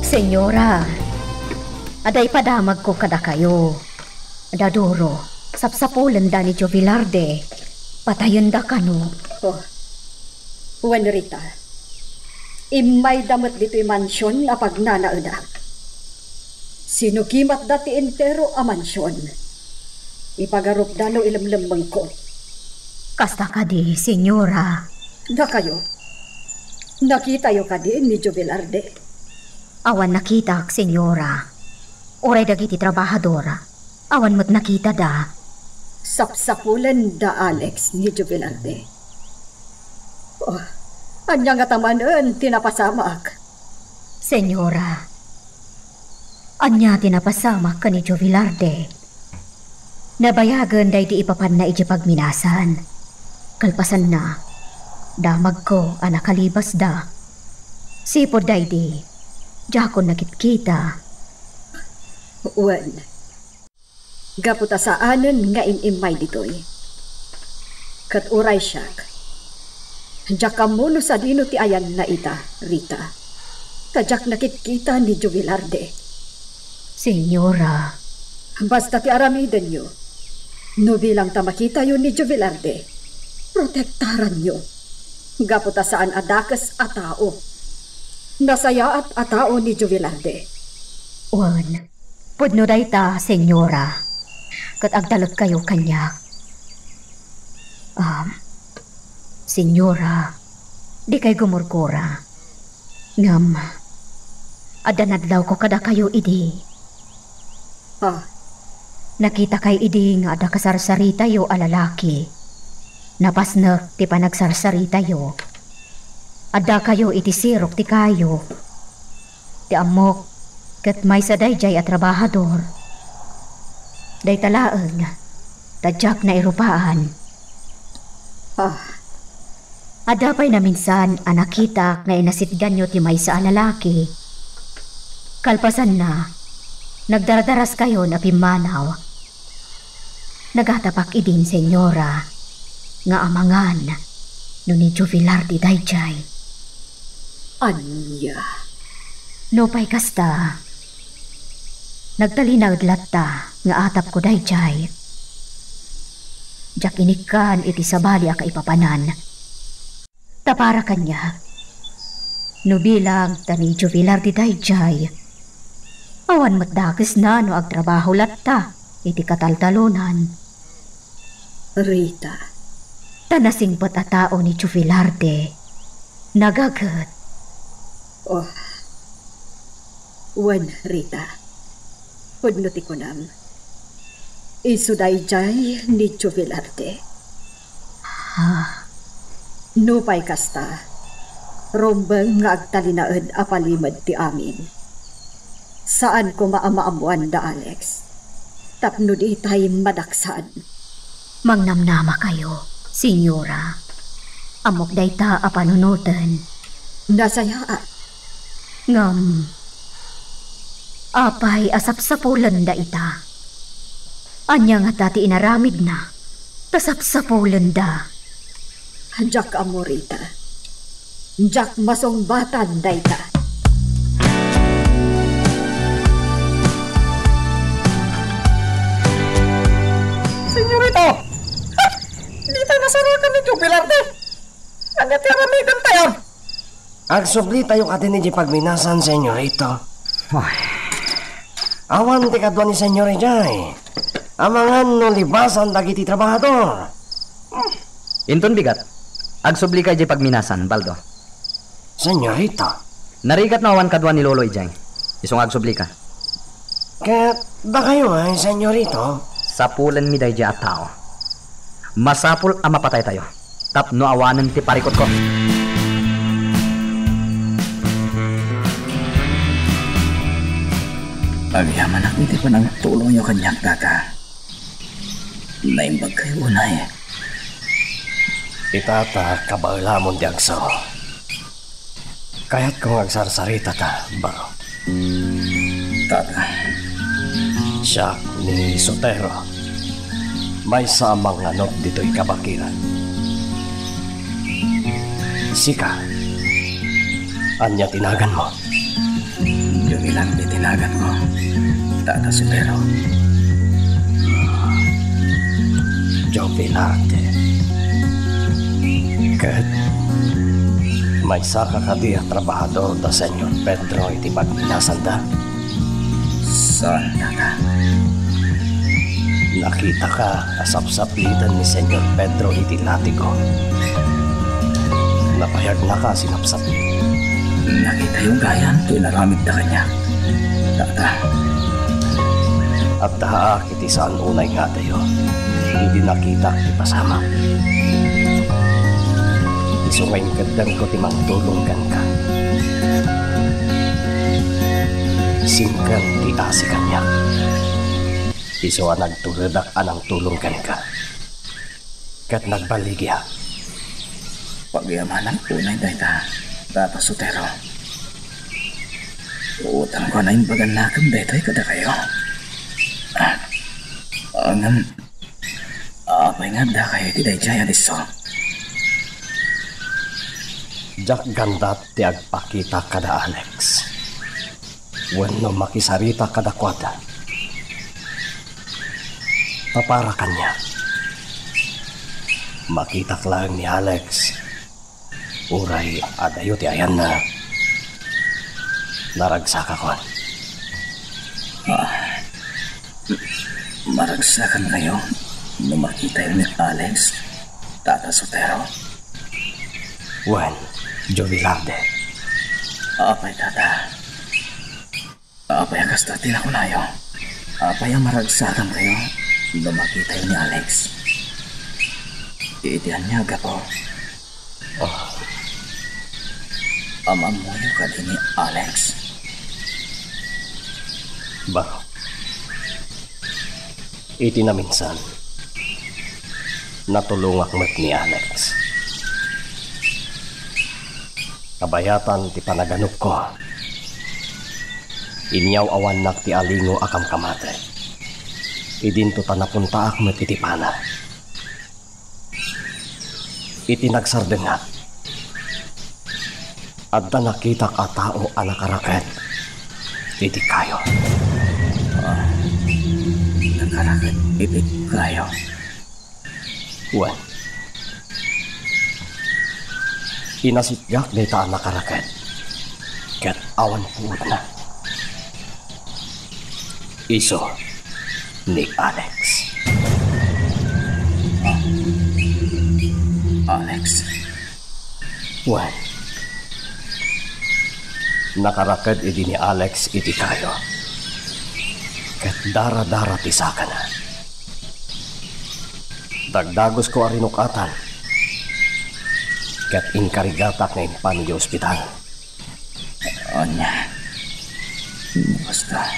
Senyora, adda ipadamagko kadakayo. Da Doro, Sapsapulenda ni Jovelarde. Patayenda kano? Oh. Wen, Rita. Immayda met ditoy mansion a pagnanaenak. Sinukimatda ti entero a mansion. Ipagarupda no ilemlemmengko. Kasta kadi, senyora? Dakayo. Nakitayo kadi ni Jovelarde? Awan nakitak, senyora. Uray dagiti trabahador, awan met nakitada. Sapsapulen da Alex ni Jovelarde. Oh, ania ngata manen ti napasamak? Senyora, ania ti napasamak ken ni Jovelarde? Nabayagen daydi ipapanna idiay pagminasan. Kalpasanna, damagko a nakalibasda. Sipud daydi, diakon nakitkita. Wen, gapu ta saanen nga in-immay ditoy. Ket uray siak, diak ammo no sadino ti ayanna ita, Rita. Ta diak nakitkita ni Jovelarde. Senyora. Basta ti aramidenyo, no bilang ta makitayo ni Jovelarde, protektaranyo. Gapu ta saan a dakes a tao. Nasayaat a tao ni Jovelarde. Wen, pudno dayta, senyora. Ket agtalekkayo kaniak. Um, senyora, dikay gumurgura. Ngem, adda nadlawko kadakayo idi. Ah. Nakitakay idi nga adda kasarsaritayo a lalaki. Napasnek ti panagsarsaritayo. Addakayo iti sirok ti kayo. Ti ammok, ket maysa daydiay a trabahador. Dayta laeng, ta diak nairupaan. Ah. Adda pay naminsan a nakitak nga inasitganyo ti maysa a lalaki. Kalpasanna, nagdardaraskayon a pimmanaw. Nagatapak idin, senyora, nga amangan no ni Jovelarde daydiay. Ania? Nupay kasta, nagtalinaed latta nga atapko daydiay. Diak inikkan iti sabali a kaipapanan. Ta para kaniak, no bilang ta ni Jovelarde daydiay, awan met dakesna no agtrabaho latta iti kataltalonan. Rita. Ta nasingpet a tao ni Jovelarde. Nagaget. Oh. Wen, Rita. Pudno ti kunam. Isu daydiay ni Jovelarde. Ah. Nupay kasta, rumbeng nga agtalinaed a palimed ti amin. Saan koma a maammoan da Alex. Tapno ditay madaksan. Mangnamnamakayo, senyora. Ammok dayta a panunoten. Nasayaat. Ngem, apay a sapsapulenda ita? Ania ngata ti inaramidna ta sapsapulenda? Diak ammo, Rita. Diak masungbatan dayta. Senyorito! Ha! Dita nasarakan ni Joe Velarde! Ania ti aramidentayo? Agsublitayo kadin idiay pagminasan, senyorito. Ay. Awan ti kadua ni senyor idiay. Amangan no libasan dagiti trabahador. Inton bigat, agsublika idiay pagminasan, Baldo. Senyorito. Narigat no awan kadua ni Lolo idiay. Isu nga agsublika. Ket dakayo ngay, senyorito? Sapulenmi daydiay a tao. Masapul a mapataytayo tapno awanen ti parikutko. Agyamanak iti panangtulongyo kaniak, Tata. Naimbag kayo unay. Itata, kabaelamon ti agsao. Kayatko nga agsarsarita ta, baro. Tata. Siak ni Sotero. Maysa a mangnganok ditoy kabakiran. Sika, ania ti naganmo? Joe Velarde ti naganko, Tata Sotero. Joe Velarde. Ket maysaka kadi a trabahador da Señor Pedro iti pagminasanda? Saan, Tata. Nakitaka a sapsapliten ni Señor Pedro iti latigo. Napayagnaka a sinapsapli. Nakitayo gayam ti inaramidda kaniak, Tata. Addaak iti saan unay nga adayo, idi nakitak ti pasamak. Isu nga inkeddengko ti mangtulong kenka. Singkem ti asi kaniak. Isu a nagturedak a nangtulong kenka. Ket nagballigiak. Pagyamanak unay dayta, Tata Sotero. Utangko a naimbagannakem daytoy kadakayo. Ah, ngem, apay nga addakayo iti daydiay a disso? Diak gandat ti agpakita kada Alex wenno makisarita kadakuada. Ta para kaniak, makitak laeng ni Alex, uray adayo ti ayanna, naragsakakon. Ah, maragsakankayo no makitayo ni Alex, Tata Sotero? Wen, Joe Velarde. Apay, Tata? Apay a kasta ti nakunayo? Apay a maragsakankayo no makitayo ni Alex? Iti ania a gapu? Oh. Am-ammoyo kadi ni Alex? Barok. Iti naminsan, natulongak met ni Alex. Kabayatan ti panaganokko, inyaw-awannak ti alingo a kamkamate. Idinto ta napuntaak met iti pana. Iti nagsardengngak, adda nakitak a tao a nakaraket iti kayo. Ah, nakaraket iti kayo? Wen, inasitgak dayta a nakaraket, ket awan puotna. Isu ni Alex. Ah, Alex. Wen, nakaraket idi ni Alex iti kayo, ket dara-dara ti sakana. Dagdagusko a rinuk-atan, ket inkarigatak nga impan idiay ospital. Ania? No kasta,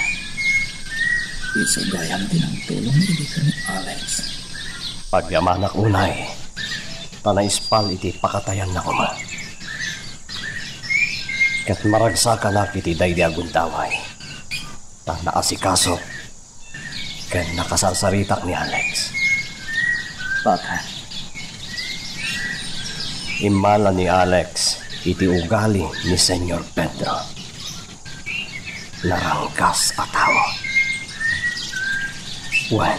isu gayam ti nangtulong idi ken ni Alex. Pagyamanak unay, ta naispal iti pakatayanna koma. Ket maragsakanak iti daydi a gundaway, ta naasikasok ken nakasarsaritak ni Alex. Bakit? Immala ni Alex iti ugali ni Señor Pedro. Naranggas a tao. Wen,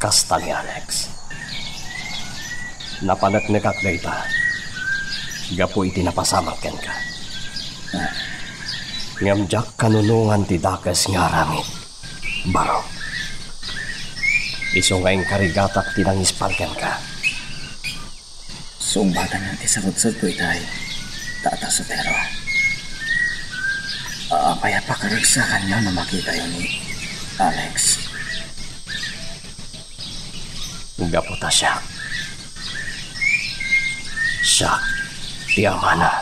kasta ni Alex. Napaneknekak dayta gapu iti napasamak kenka. Ngem diak kanunongan ti dakes nga aramid, Barok. Isu nga inkarigatak ti nangispal kenka. Sungbatanyo ti sarudsodko itay, Tata Sotero. Apay a pakaragsakanyo no makitayo ni Alex? Gapu ta siak. Siak ti amana.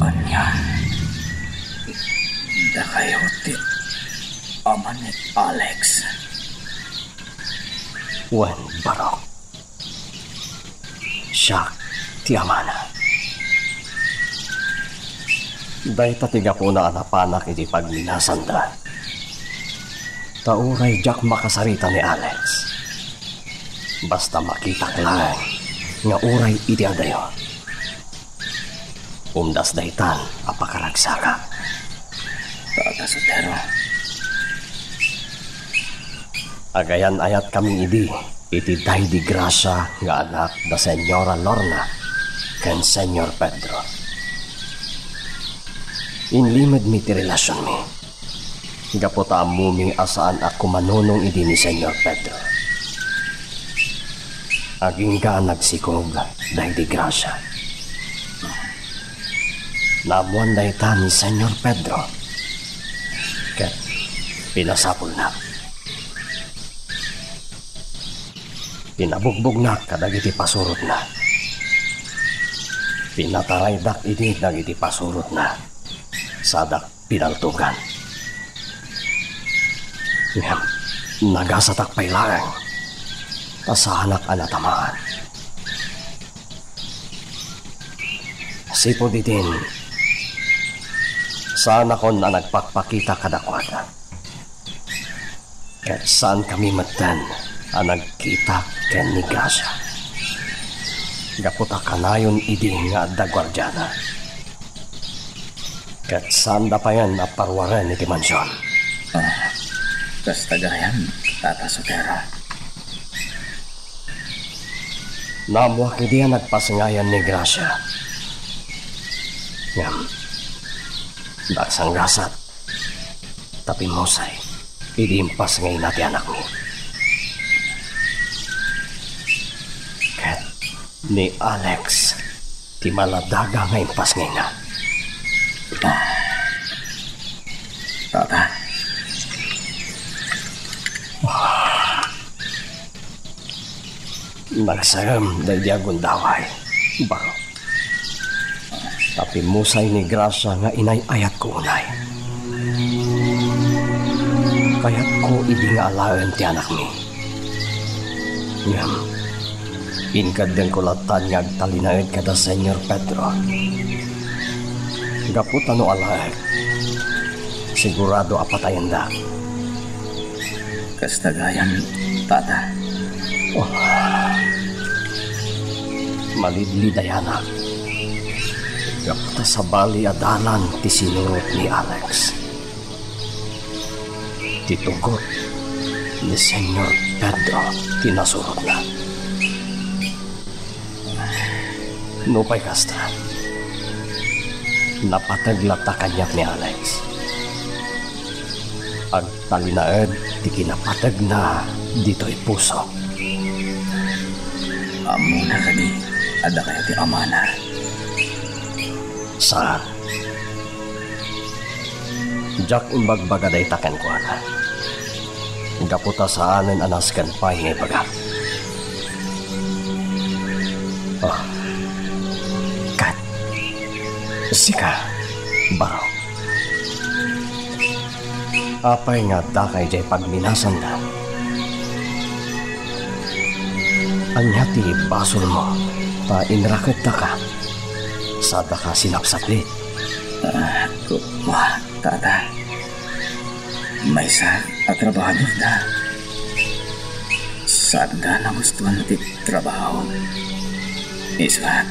Ania? Dakayo ti ama ni Alex? Wen, Barok. Siak ti amana. Dayta ti gapuna a napanak iti pagminasanda. Ta uray diak makasarita ni Alex, basta makitak laeng nga uray iti adayo, umdas daytan a pakaragsakak. Tata Sotero, Agayan-ayatkami idi iti daydi grasia nga anak da Señora Lorna ken Señor Pedro. Inlimedmi ti relasionmi gapu ta ammomi a saan a kumanunong idi ni Señor Pedro. Agingga a nagsikog daydi grasia. Naammoan dayta ni Señor Pedro ket pinasapulna. Pinabugbognak kadagiti pasurotna. Pinataraydak idi dagiti pasurotna. Sadak pinaltogan. Ngem nagasatak pay laeng ta saanak a natamaan. Sipud idin, saanakon a nagpakpakita kadakuada. Ket saankami metten a nagkita ken ni Gracia. Gapu ta kanayon idi nga adda guardiana. Ket saanda payen a paruaren iti mansion. Ah, kasta gayam, Tata Sotero. Naammoak idi a nagpasngayan ni Gracia. Ngem, nagsanggasat ta pimmusay idi impasngayna ti anakmi. Ket ni Alex ti maladaga nga impasngayna. Tata. Nagsarem daydi a gundaway, barok. Ta pimmusay ni Gracia nga inay-ayatko unay. Kayatko idi nga alaen ti anakmi. Ngem, inkeddengko lattan nga agtalinaed kada Señor Pedro. Gapu ta no alaek, sigurado a patayendak. Kasta gayam, Tata. Oh. Malidlidayanak. Gapu ta sabali a dalan ti sinurot ni Alex. Ti tugot ni Señor Pedro ti nasurotna. Nupay kasta, napateg latta kaniak ni Alex. Agtalinaed ti kinapategna ditoy puso. Ammona kadi a dakayo ti amana? Saan. Diak imbagbaga dayta kenkuana. Gapu ta saanen a nasken pay nga ibagak. Oh. Kat, sika, barok. Apay nga addaka idiay pagminasanda? Ania ti basolmo ta inrakeddaka? Sadaka sinapsaplit. Ah, ku-, wa, Tata. Maysa a trabahadorda. Saanda nagustuan ti trabaho. Isu a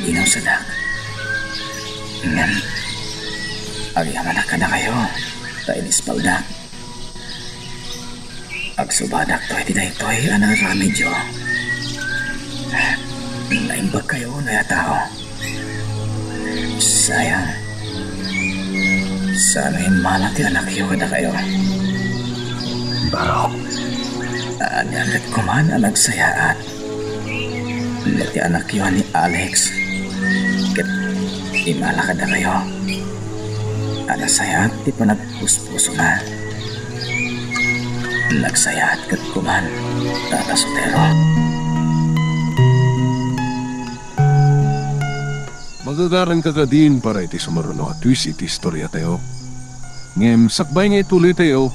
dinawsadak. Ngem, agyamanak kadakayo ta inispaldak. Agsubadakto iti daytoy a naaramidyo. Naimbag kayo, noy a tao. Sayang. Saan a immala ti anakyo kadakayo? Barok. Ania ket koman a nagsayaat no ti anakyo a ni Alex ket immala kadakayo? A nasayaat ti panagpuspusona. Nagsayaat ket koman, Tata Sotero. Magagaranka kadin para iti sumaruno a twist iti istoriatayo. Ngem sakbay nga ituloytayo,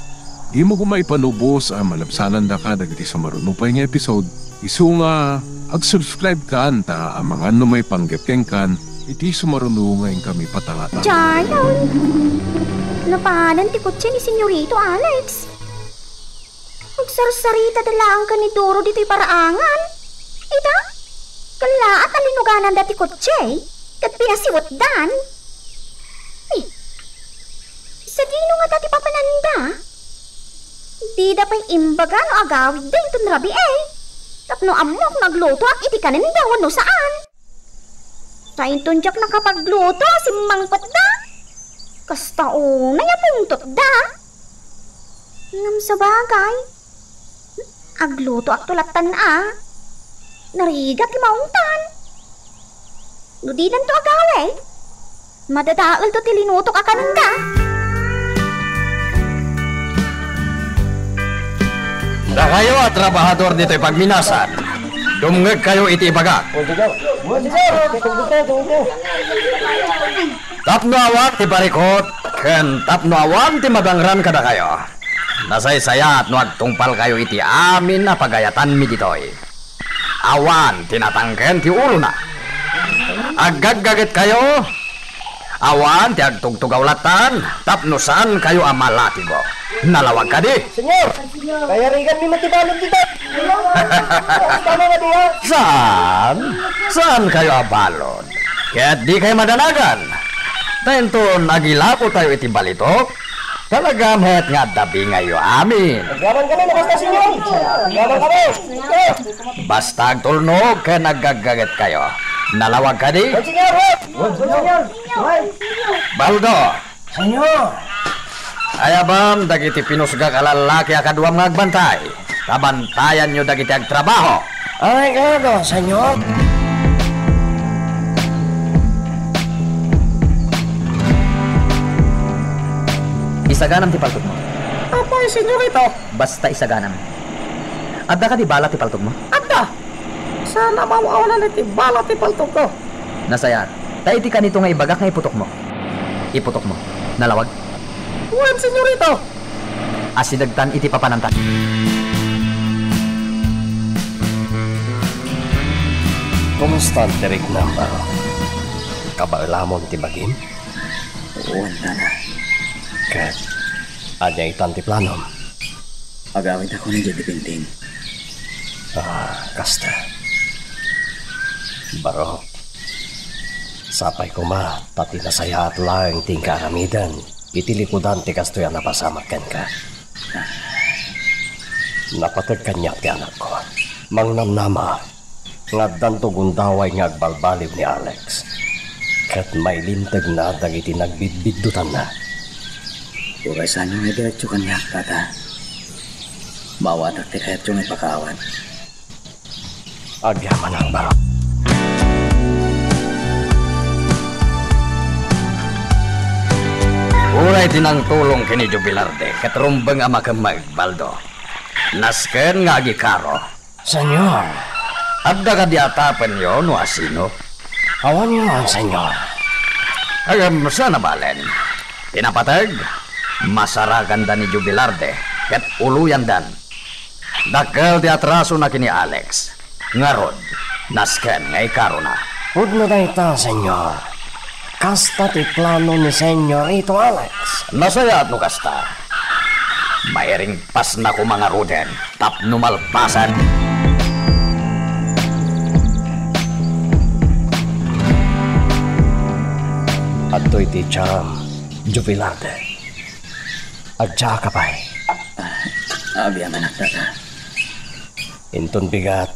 dimo koma ipanubos a malabsanandaka dagiti sumaruno pay nga episode, isu nga ag-subscribe kan ta amangan no maipanggep kenkan iti sumaruno nga inkami patalatan. Charles! Napanan ti kotse ni Senyorito Alex. Agsarsarita da laeng ken ni Doro ditoy paraangan. Ita, kallaat a linugananda ti kotse, ket pinasiwetdan. Eh, sadino ngata ti papananda? Dida pay imbaga no agawidda inton rabii. Tapno ammok no aglutoak iti kanenda wenno saan. Ta inton diak nakapagluto a simmangpetda, kasta unay a pungtotda. Ngem sabagay, aglutoakto lattan a. Narigat ti maungtan. No dinanto agawid, madadaelto ti linutok a kanenda. Dakayo a trabahador ditoy pagminasan, dumngegkayo iti ibagak. Tapno awan ti parikut, ken tapno awan ti madangran kadakayo, nasaysayaat no agtungpalkayo iti amin a pagayatanmi ditoy. Awan ti natangken ti ulona. Aggaggagetkayo. Awan ti agtugtugaw lattan tapno saankayo a malatigo. Nalawag kadi? Senyor, kayariganmi met ti balud dita. Tama nga diya? Saan? Saankayo a balud? Ket dikay madanagan. Ta inton agilapotayo iti balitok, talaga met nga adda bingayyo amin. Agyaman kami, no kasta, senyor. Agyaman kami. Basta agtulnog ken aggaggagetkayo. Nalawag kadi? Wen, senyor, wen. Wen, senyor. Wen. Baldo. Senyor. Ayabam dagiti pinusgak a lallaki a kaduam nga agbantay. Tabantayanyo dagiti agtrabaho. Ay, kado, senyor. Isaganam ti paltogmo. Apay, senyorito? Basta isaganam. Adda kadi bala ti paltogmo? Adda. Saan a maam-awanan iti bala ti paltogko. Nasayaat. Ta iti kanito nga ibagak nga iputokmo. Iputokmo. Nalawag? Wen, senyorito. Asidegtan iti papananta. Kumustan ti riknam, Baro? Kabaelamon ti bagim? Wen, Tata. Ket ania itan ti planom? Agawidakon idiay Binting. Ah, kasta. Barok, sapay koma ta ti nasayaat laeng ti inka aramiden iti likudan ti kastoy a napasamak kenka. Napateg kaniak ti anakko. Mangnamnama nga addanto gundaway nga agbalbaliw ni Alex, ket mailimtegna dagiti nagbidbiddutanna. Uray saanyo nga idiretso kaniak, Tata, maawatak ti kayatyo nga ipakaawat. Agyamanak, Barok. Uray ti nangtulong ken ni Jubilarde ket rumbeng a makemmeg, Baldo. Nasken nga agikaro. Senyor. Adda kadi atapenyo no asino? Awan nga, Senyor. Agam, saan a balen. Ti napateg, masaraganda ni Jubilarde ket uloyandan. Dakkel ti atrasona ken ni Alex. Ngarud, nasken nga ikarona. Pudno dayta, Senyor. Kasta ti plano ni Senyorito Alex. Nasayaat no kasta. Mairingpasna koma ngaruden tapno malpasen. Adtoy ti tiam, Jubilarde. Agdiaka pay. Ah, agyamanak, Tata. Inton bigat,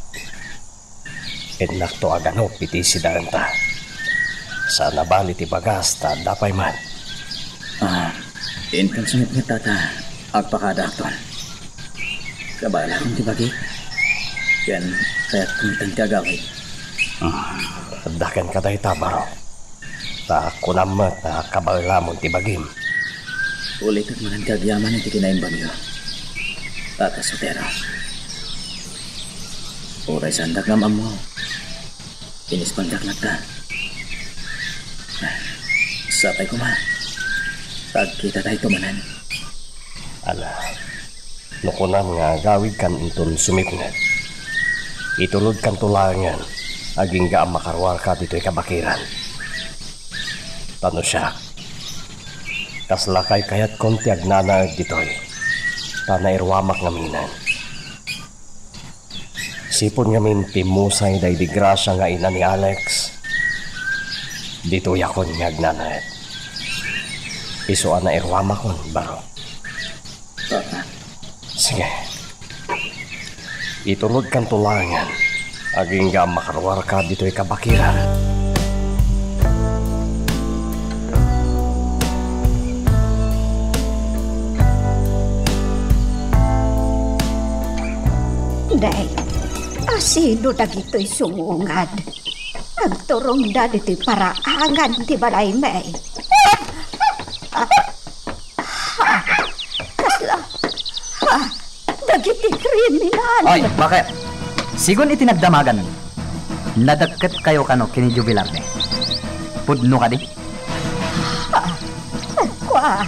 innakto a ganup iti sidaenta. Saan a bali ti bagas ta adda pay met. Ah, inton sumipnget, Tata, agpakadaakton. Kabaelakon ti bagik, ken kayatko metten ti agawid. Hmm, adda kenka dayta, Barok. Ta kunam met a kabaelamon ti bagim. Ulitek manen ti agyaman iti kinaimbagyo, Tata Sotero. Uray saandak nga am-ammo, inispandak latta. Sapay koma ta agkitatayto manen. Ala, no kunam nga agawidkan inton sumipnget, itulodkanto laengen agingga a makaruarka ditoy kabakiran. Ta no siak, kasla kaykayatkon ti agnanaed ditoy, ta nairuamak ngaminen. Sipud ngamin ti musay daydi grasia nga ina ni Alex, ditoyakon nga agnanaed. Isu a nairuamakon, Barok. Tata, Sige. Iturogkanto laengen, agingga a makaruarka ditoy kabakiran. Nay, asino dagitoy sumungad? Agturongda ditoy paraangan ti balaymi. Ha? Kasla? Ha? Dagiti kriminal. Oy, bakit? Sigun iti nagdamagan, nadekket kayo kano ken ni Jubilarde? Pudno kadi? Ha? Kua.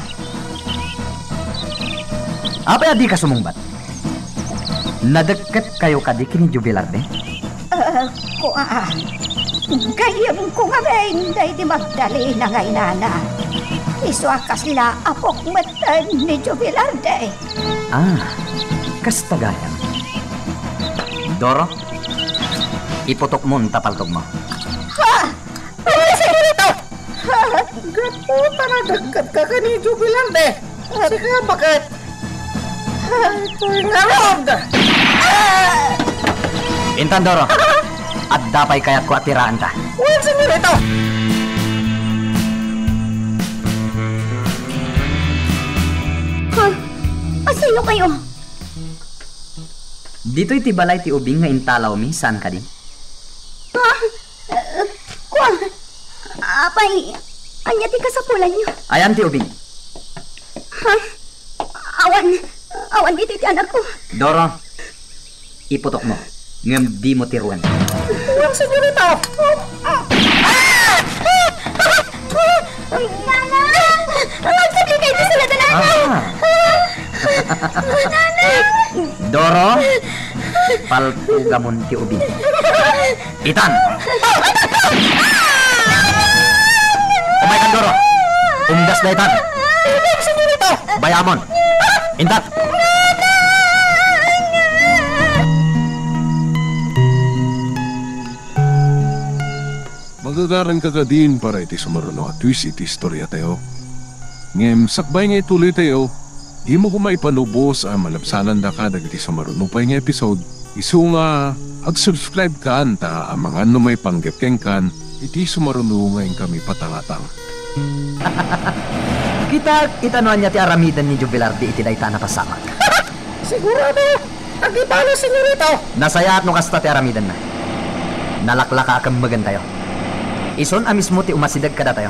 Apay a dika sumungbat? Nadekket kayo kadi ken ni Jubilarde? Ah, kua. Gayyemko ngamin daydi Magdalena nga inana. Isu a kasla apok metten ni Jubilarde. Ah, kasta gayam. Doro, iputokmon ta paltogmo. Ha? Ano, señorito? Gapu ta nadekketka ken ni Jubilarde. Sika, bakit? Itoy ngarud! Intan, Doro, adda pay kayatko a tiraenta. Wen, señorito! Ha? Asino kayo? Ditoy ti balay ti ubing nga intalawmi, saan kadi? Ha? Eh, kua, apay, ania ti kasapulanyo? Ayan ti ubing. Ha? Awan, awan iti ti anakko. Doro, iputokmo, ngem dimo tiruan. Wen, señorita. Nanang! Agsubli kayo sa ladanay! Ah. Nanang! Doro, paltugamon ti ubing. Itan! Umaykan, Doro! Umdas daytan! Bayamon! Intan! Magagaranka kadin para iti sumaruno a twist iti istoriatayo. Ngem sakbay nga ituloytayo, dimo koma ipanubos a malabsanandaka dagiti sumaruno pay nga episode. Isu nga, ag-subscribe kan ta amangan no maipanggep kenkan iti sumaruno nga inkami patangatang. Kitak, ita no ania ti aramiden ni Jubilardi iti dayta a napasamak. Sigurado, agibalo, señorito. Nasayaat no kasta ti aramidenna. Nalaklaka a kemmegentayo. Isun a mismo ti umasideg kadatayo.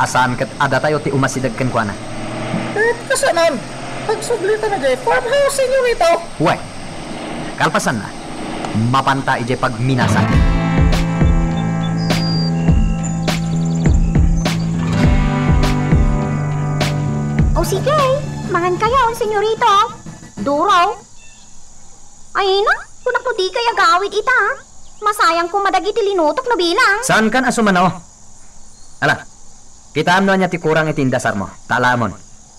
A saan ket a datayo ti umasideg kenkuana. Ket kasanon, agsublitayo idiay farmhouse, señorito. Wen, kalpasanna, mapanta idiay pagminasa. O sige, mangan kayo, señorito. Duro. Ay, no? Kunak no di kay agawid ita, ha? Masayang ko madagiti linutok no bilang. Saan kan a sumano? Ala, kitaem no ania ti kurang iti indasarmo, ta alaemon.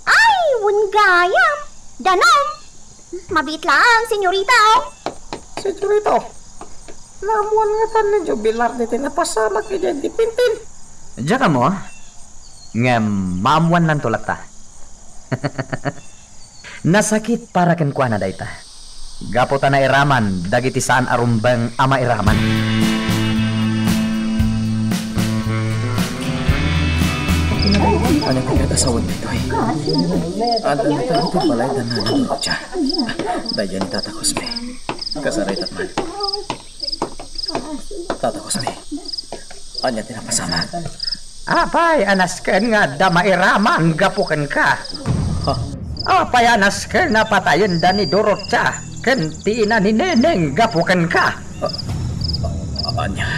Ay, wen gayam. Danum. Mabiit laeng, señorita, oh. Señorito, naammoan ngatan ni Jubilar diti napasamak idiay dipintin. Diak ammo, ngem maammoannanto latta. Nasakit para kenkuana dayta. Gapu ta nairaman dagiti saan a rumbeng a mairaman. Ano ti kadasawen ditoy? Adda ditoy iti balay da Nana Dorotia. Daydiay ni Tata Cosme. Kasaraytak man. Tata Cosme, ania ti napasamak? Apay a nasken nga adda mairaman gapu kenka? Ha? Apay a nasken a patayenda ni Dorotia ken ti ina ni Neneng gapu kenka? A-, a-, ania?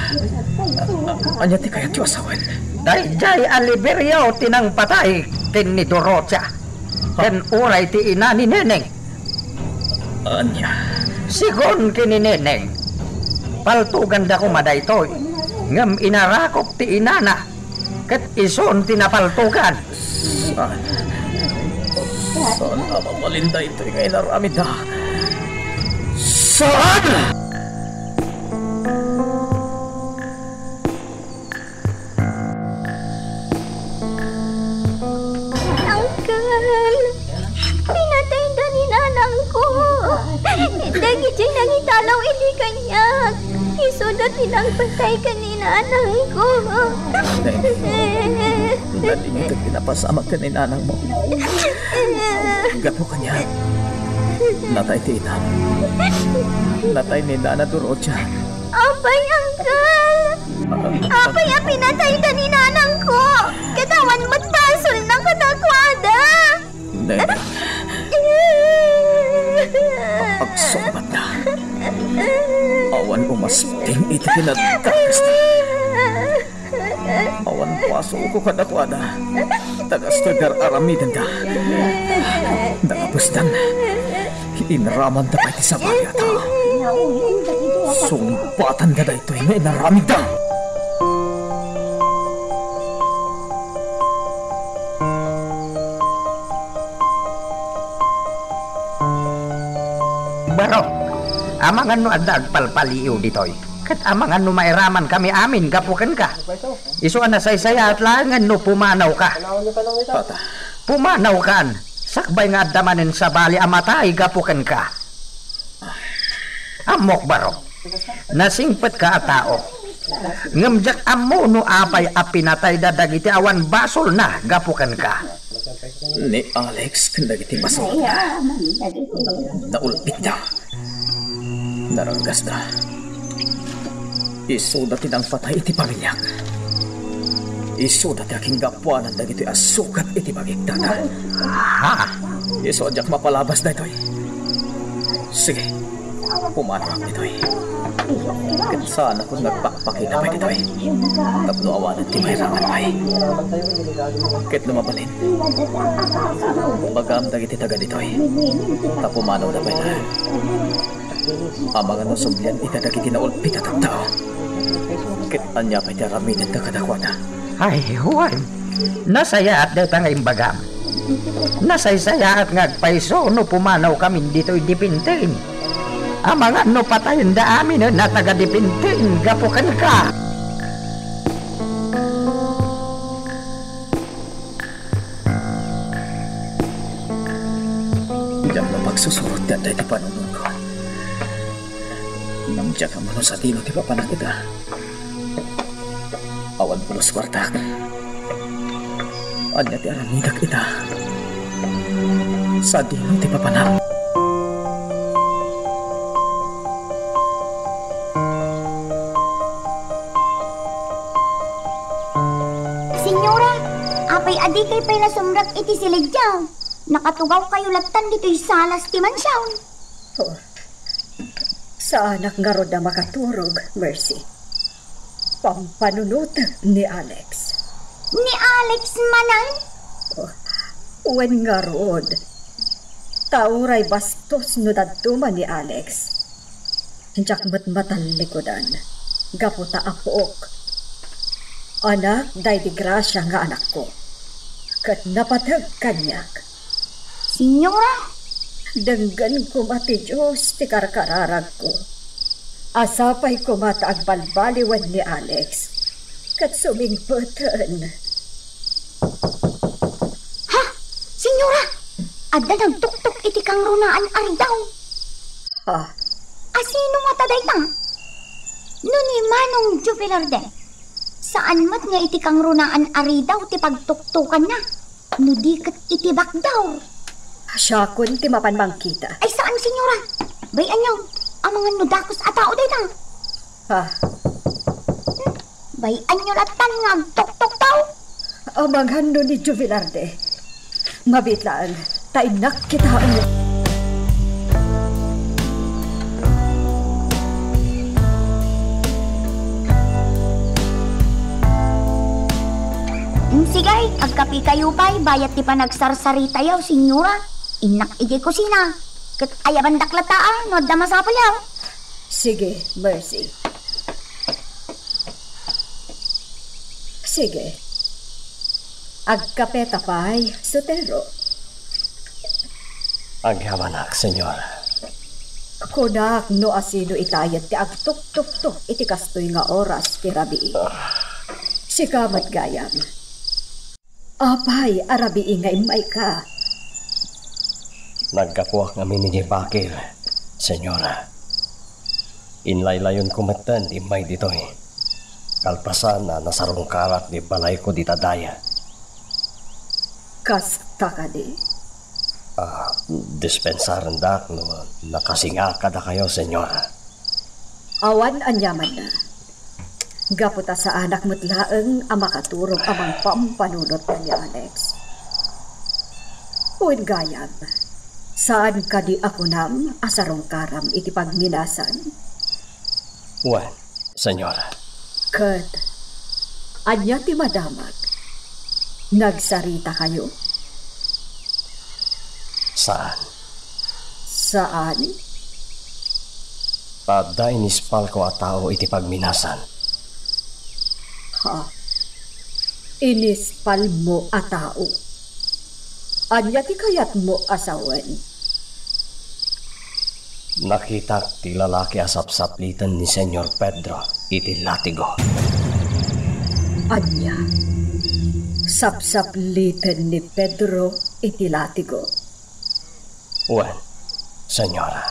A-, ania ti kayatyo a sawen? Daydiay a Liberio ti nangpatay ken ni Dorotia ken uray ti ina ni Neneng. Ania? Sigun ken ni Neneng, paltoganda koma daytoy, ngem inarakop ti inana, ket isun ti napaltogan. Saan? Saan a mabalin daytoy nga inaramidda? Saan? Uncle, pinatayda ni nanangko. Alaw idi kaniak, isuda ti nangpatay ken ni nanangko. Neng, nadingitek ti napasamak ken ni nanangmo. Gapu kaniak, natay ti inam. Natay ni Nana Dorothea. Apay, Uncle? Apay a pinatayda ni nanangko? Ket awan met basolna kadakuada. Nena, agsungbatna. Awan umasping iti kinadkadkasta. Awan basolko kadakuada. Ta kastoy gar-aramidenda. Nakapusdan. Inramanda pay ti sabali a tao. Sungbatanda daytoy nga inaramidda. Baro, amangan no adda agpalpaliiw ditoy. Ket amangan no mairaman kami amin gapu kenka. Isu a nasaysayaat laengen no pumanawka. Tata. Pumanawkan, sakbay nga adda manen sabali a matay gapu kenka. Ammok, baro. Nasingpetka a tao. Ngem diak ammo no apay a pinatayda dagiti awan basolna gapu kenka. Ni Alex ken dagiti basolna. Naulpitda. Naranggasda. Isuda ti nangpatay iti pamiliak. Isuda ti akinggapuanan dagitoy a sukat iti bagik, tata. Ha? Isu a diak mapalabas daytoy. Sige, pumanaak ditoy. Ket saanakon nga agpakpakita pay ditoy. Tapno awanen ti mairaman pay. Ket no mabalin, bagam dagiti taga ditoy. Ta pumanawda pay laeng. Amangan no sublian ita dagiti naulpit a tattao. Ket ania pay ti aramidenda kadakuada? Ay, wen. Nasayaat dayta nga imbagam. Nasaysayaat nga agpayso no pumanawkamin ditoy Dipinten. Amangan no patayenda aminen a taga Dipinten gapu kenka. Diak pagsusurot ti adda iti panunotko. Ngem diak ammo no sadino ti papanak ita. Awan pulos kuartak. Ania ti aramidak ita? Sadino ti papanak? Senyora, apay a dikay pay nasumrek iti silidaw? Nakatugawkayo lattan ditoy salas ti mansion. Oh, saanak ngarud a makaturog, Mercy. Pampanunotek ni Alex. Ni Alex manen? Oh, wen ngarud. Ta uray bastos no dadduma ni Alex. Diak met matallikudan gapu ta apook. Anak daydi Gracia nga anakko. Ket napateg kaniak. Senyora? Denggen koma ti Dios ti karkararagko. A sapay koma ta agbalbaliwen ni Alex ket sumingpeten. Ha? Senyora, adda nagtuktok iti kangrunaan a ridaw. Ha? A sino ngata dayta? No ni Manong Joe Velarde, saan met nga iti kangrunaan a ridaw ti pagtuktokanna, no di ket iti bakdaw. Siakon ti mapan mangkita. Ay, saan, senyora. Bay-anyo, amangan no dakes a tao dayta. Ha? Bay-anyo lattan nga agtuktok tao. Amangan no ni Joe Velarde. Mabiit laeng, ta innak kitaen. Mm, sige, agkapikayo pay, bayat ti panagsarsaritayo, senyora. Innak idiay kusina. Ket ayabandak latta, a, no adda masapulyo. Sige, Mercy. Sige. Agkapeta pay, Sotero. Agyamanak, senyora. Kunak no asino itayet ti agtuktuktok iti kastoy nga oras ti rabii. Ah. Sika met gayam. Apay a rabii nga immayka? Naggapuak ngamin idiay bakil, senyora. Inlaylayonko metten ti immay ditoy, kalpasan a nasarungkarak ti balayko dita daya. Kasta kadi? Ah, dispensarendak no nakasinga kadakayo, Senyora. Awan aniamanna. Gapu ta saanak met laeng a makaturog a mangpampanunotna ni Alex. Wen gayam, saan kadi a kunam a sarungkaram iti pagminasan? Wen, Senyora. Ket ania ti madamag? Nagsaritakayo? Saan. Saan? Ta adda inispalko a tao iti pagminasan. Ha? Inispalmo a tao? Ania ti kayatmo a sawen? Nakitak ti lalaki a sapsapliten ni Señor Pedro iti latigo. Ania? Sapsapliten ni Pedro iti latigo? Wen, Señora.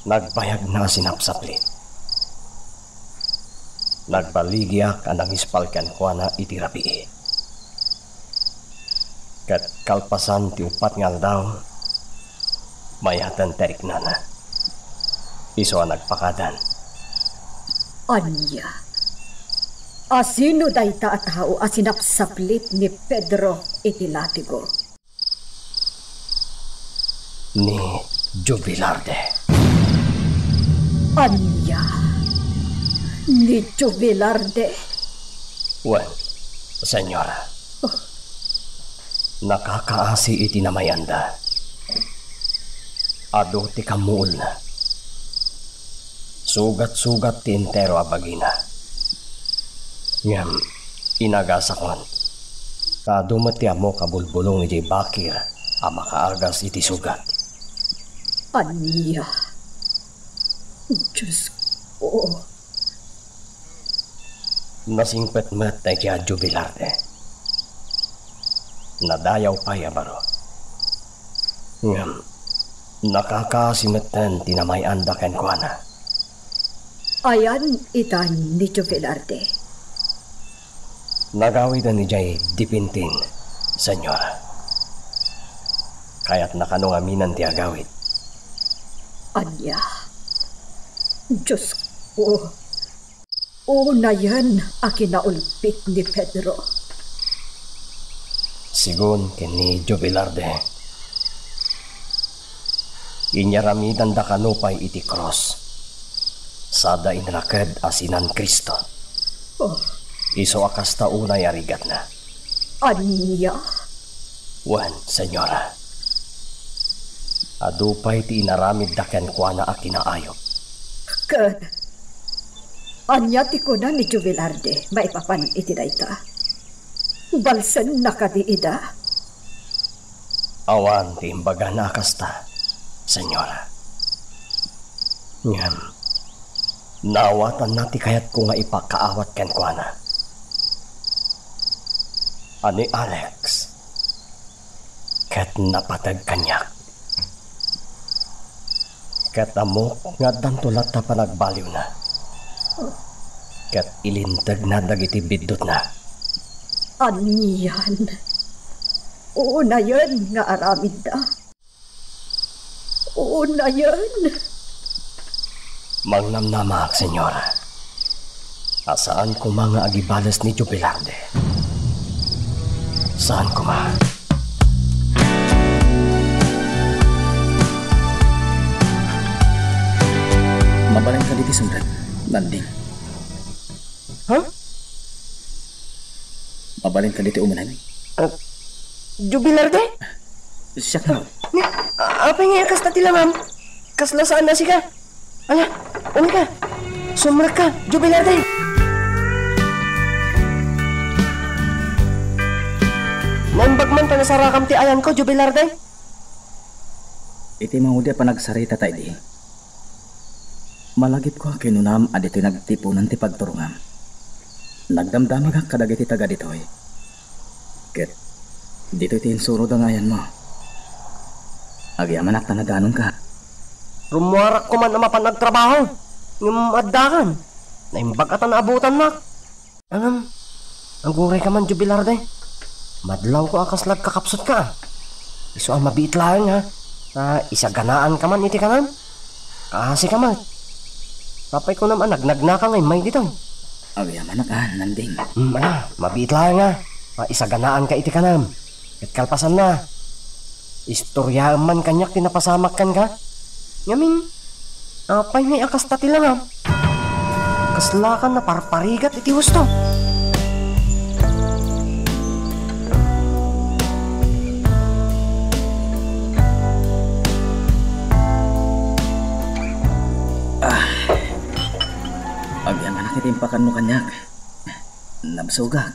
Nagbayagna a sinapsaplit. Nagbaligiak a nangispal kenkuana iti rabii. Ket kalpasan ti uppat nga aldaw, mayaten ti riknana. Isu a nagpakadan. Ania? Asino dayta a tao a sinapsaplit ni Pedro iti latigo? Ni Jubilarde. Ania? Ni Jubilarde? Wen, Señora. Nakakaasi iti namay-anda. Adu ti kammuolna. Sugat-sugat ti entero a bagina. Ngem inagasakon ta adu met ti ammok a bulbulong idiay bakir a makaagas iti sugat. Ania? Diosko. Nasingpet met daydiay a Jubilarde. Nadayaw pay a baro. Ngem nakakaasi metten ti namay-anda kenkuana. Ayan ita ni Jubilarde? Nagawiden idiay Dipintin, Señora. Kayatna kano ngamin ti agawid? Ania? Diosko. Unayen a kinaulpit ni Pedro. Sigun ken ni Jubilarde, inyaramidanda kano pay iti krus, sada inraked a sinan Cristo. Oh. Isu a kasta unay a rigatna. Ania? Wen, Señora. Adu pay ti inaramidda kenkuana a kinaayup. Ket ania ti kuna ni Jubilarde maipapan iti dayta? Balsenna kadi ida? Awan ti imbagana a kasta, Señora. Ngem, naawatanna ti kayatko nga ipakaawat kenkuana. A ni Alex ket napateg kaniak. Ket ammok nga addanto latta panagbaliwna. Ket ilintegna dagiti biddutna. Anian? Unayen nga aramidda. Unayen? Mangnamnamaak, Señora, a saan koma nga agibales ni Jubilarde. Saan koma. Mabalinka ditoy sumrek, Nanding. Ha? Mabalinka ditoy umenem? Ah, Jubilarde? Siak nga. Ni, a-, apay nga kasta ti langam? Kasla saan a sika? Ala, umay ka. Sumrek ka, Jubilarde. Naimbag man ta nasarakam ti ayanko, Jubilarde. Iti mangudi a panagsarita ta idi, malagipko a kinunam a ditoy nagtipunan ti pagturongam. Nagdamdamagak kadagiti taga ditoy. Ket ditoy ti insurod nga ayanmo. Agyamanak ta nadanonka. Rummuarak koman a mapan agtrabaho. Ngem addakan. Naimbag a ta naabutannak. Ngem, aguray ka man, Jubilar de. Madlawko a kasla agkakapsutka. Isu a mabiit laeng, ha. Ta isaganaan ka man iti kanam. Kaasi ka met. Apay kunam a nagnagna ka nga immay ditoy? Agyamanak a, Nanding. Hmm, ala, mabiit laeng, ha. Ta isaganaan ka iti kanam. Ket kalpasanna, istoryaem man kaniak ti napasamak kenka. Ngamin, apay ngay a kasta ti langam? Kasla ka naparparigat iti husto. Ah. Agyamanak iti impakanmo kaniak. Nabsogak.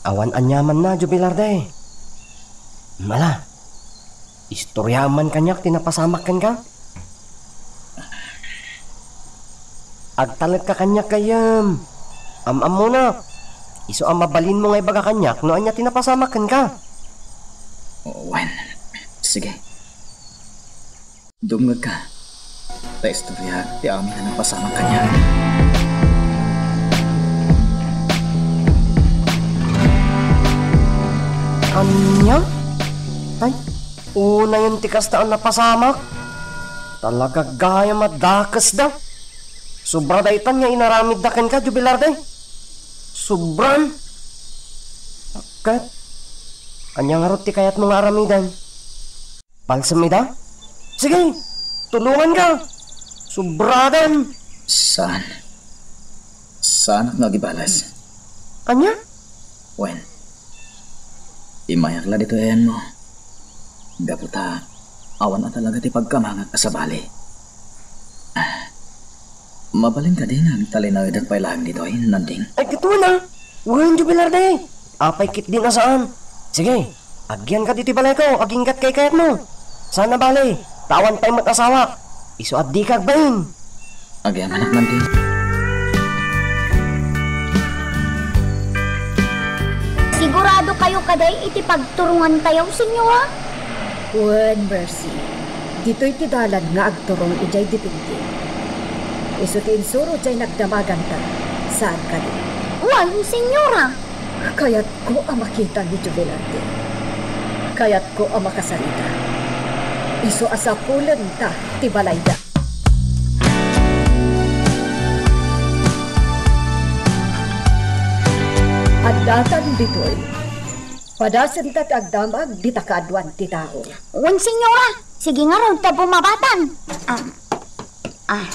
Awan aniamanna, Jubilar de. Ala, istoryaem man kaniak ti napasamak kenka. Agtalekka kaniak gayyem. Am-ammonak. Isu a mabalinmo nga ibaga kaniak no ania ti napasamak kenka. Wen, sige. Dumngegka. Ta istoryaek ti amin a napasamak kaniak. Ania? Ay, unayen ti kasta a napasamak. Talaga gayam a dakesda. Sobra daytan nga inaramidda kenka, Jubilar de. Sobran. Ket, ania ngarud ti kayatmo nga aramiden? Balsem ida? Sige, tulonganka. Sobradan. Saan? Saanak nga agibales. Ania? Wen, immayak la ditoy ayanmo. Gapu ta awan a talaga ti pagkamangak a sabali. Ah, mabalin kadi nga agtalinaedek pay laeng ditoy, Nanding? Ay, ket wen a. Wen, Jubilar de. Apay ketdin a saan? Sige, agyanka ditoy balayko, aginggatka kayatmo. Saan a bale, ta awan pay met asawak. Isu a dika agbain. Agyamanak, Nanding. Sigurado kayo kadi iti pagturongantayo, Senyora? Wen, Mercy. Ditoy ti dalan nga agturong idiay Dipintin. Isu ti insuro diay nagdamaganta, saan kadi? Wen, Senyora. Kayatko a makita ni Jubilarte. Kayatko a makasarita. Isu a sapulenta ti balayda. Addatan ditoy. Padasenta ti agdamag dita kaaduan ti tao. Wen, Senyora. Sige ngarud ta bumabatan. Ah. Ah.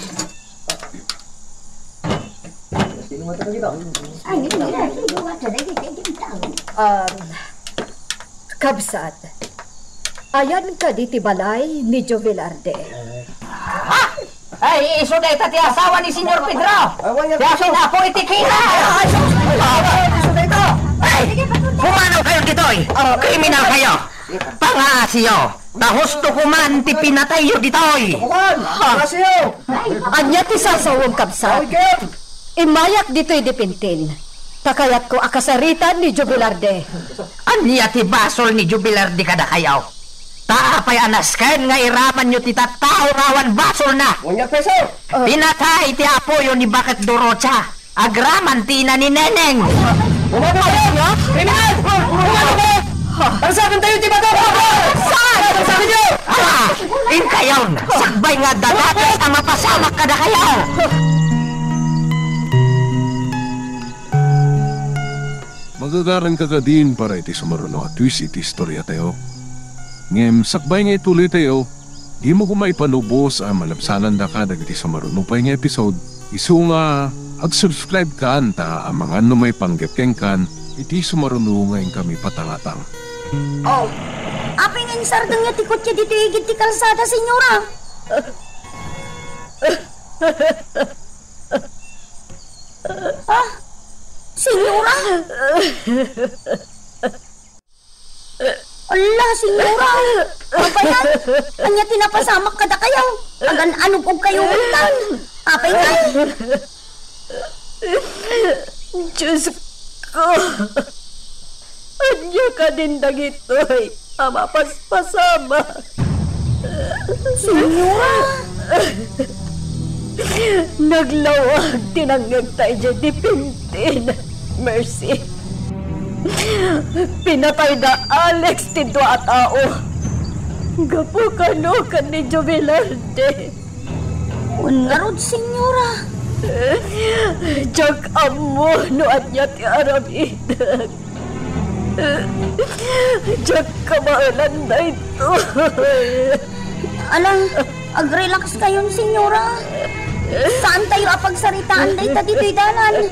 Ay, hindi na, hindi na, hindi na, hindi na. Um, Kabsat, ayan kadi ti balay ni Jovelarde. Ah! Ay, isu dayta ti asawa ni Señor Pedro. Awan nga Ti asin apo iti kina. Ay, sus! Ay, isu dayta. Ay! Pumanaw kayo ditoy! Kriminal kayo! Pangaasiyo! Ta husto ko man ti pinatayyo ditoy! Tukukan! Pangaasiyo! Ania ti sasawem, kabsat? Awid kayo! Immayak ditoy Dipintin. Ta kayatko a kasaritan ni Jovelarde. Ania ti basol ni Jovelarde kadakayo? Ta apay a nasken nga iramanyo ti tattao nga awan basolna? Wen nga peso! Pinatay ti apoyo ni Baket Dorocha. Agraman ti ina ni Neneng. Bumaba kayo! Kriminal! Bumaba kayo! Parsakentayo ti bato! Saan? Parsakentayo! Ah! Inkayon! Sakbay nga adda dakes a mapasamak kadakayo! Magagaranka kadin para iti sumaruno a twist iti istoriatayo. Ngem sakbay nga ituloytayo, dimo koma ipalubos a malabsanandaka dagiti sumaruno pay nga episode. Isu nga ag-subscribekan ta amangan no maipanggep kenkan iti sumaruno nga inkami patangatang. Oh, apay nga insardengyo ti kotse ditoy igid ti kalsada, Senyora? Ah, Senyora? Ala, Senyora! Apay ngay? Ania ti napasamak kadakayo? Agan-anugog kayo untan? Apay ngay? Diyos ko! Ania kadin dagitoy a mapaspasamak? Senyora! Naglawag ti nangngegta idiay dipintin, Mercy. Pinatayda Alex ti dua a tao. Gapu kano ken ni Jovelarde. Wen ngarud, Senyora. Diak ammo no ania ti aramidek. Diak kabaelan daytoy. Ala, ag-relax kayon, Senyora. Saan tayo a pagsaritaan dayta ditoy dalan?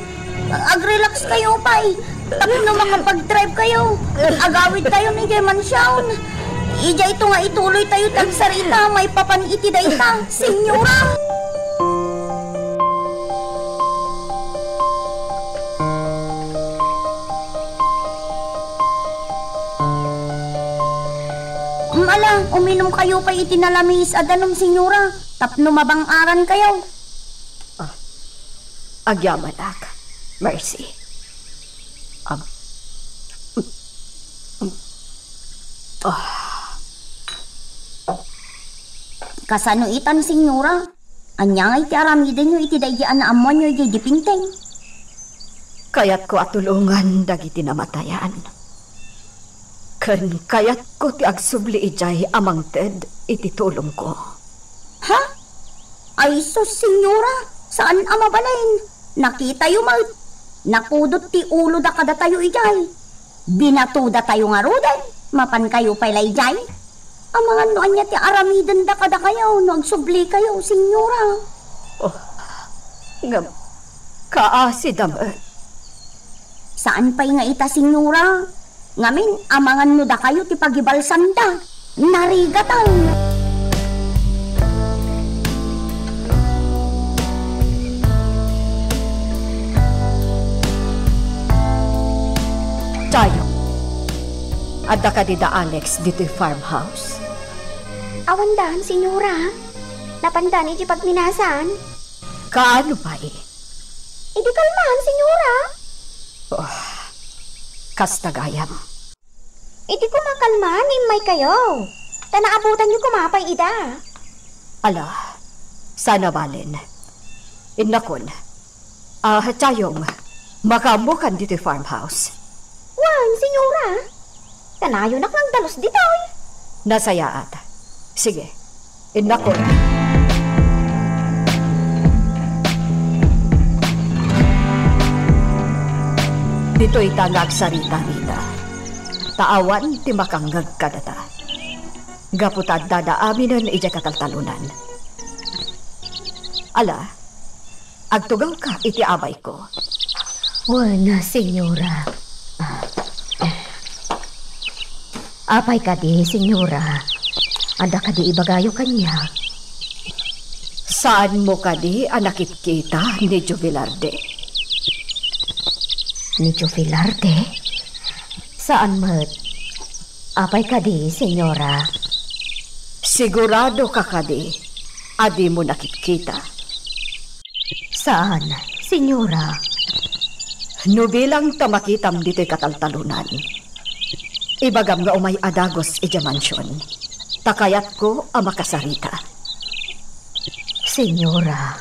Ag-relax kayo pay. Tapno makapag-drive kayo, agawid tayo ni German Shawn. Idiay to nga ituloy tayo tagsarita maipapan iti dayta, Senyora. Mala, uminum kayo pay iti nalamiis a danum, Senyora, tapno mabang-aran kayo. Ah, agyamanak, Mercy. Ab-, ah. Kasano itan, Senyora? Ania ngay ti aramidenyo iti daydi a naammoanyo idiay dipintin? Kayatko a tulongan dagiti namatayan. Ken kayatko ti agsubli idiay a mangted iti tulongko. Ha? Ay sus, Senyora, saan a mabalin. Nakitayo met. Nakudot ti uloda kadatayo idiay. Binatodatayo ngaruden mapan kayo pay la idiay. Amangan no ania ti aramidenda kadakayo no agsubli kayo, Senyora. Oh, ngem, kaasi da met. Saan pay nga ita, Senyora. Ngamin, amangan no dakayo ti pagibalsanda. Narigatan. Tayo. Adda kadi da Alex ditoy farmhouse? Awandan, Senyora. Napandan iti pagminasan. Kaano pay? Idi kalman, Senyora. Oh, kasta gayam. Idi koma kalman, immay kayo. Ta naabutanyo koma pay ida. Ala, sana balen. Innakon. Ah, Chayong, makaammokan ditoy farmhouse? Wen, Senyora. Kanayonak nga agdalus ditoy. Nasayaat. Sige, innakon. Ditoy ta nga agsarita, Rita. Ta awan ti makangngeg kadata. Gapu ta addada aminen idiay kataltalonan. Ala, agtugawka iti abayko. Wen, Senyora. Ah, eh. Apay kadi, Senyora? Adda kadi ibagayo kaniak? Saanmo kadi a nakitkita ni Jovelarde? Ni Jovelarde? Saan met. Apay kadi, Senyora? Sigurado ka kadi a dimo nakitkita? Saan, Senyora. No bilang ta makitam ditoy kataltalonan, ibagam nga umay a dagus idiay mansion, ta kayatko a makasarita. Senyora.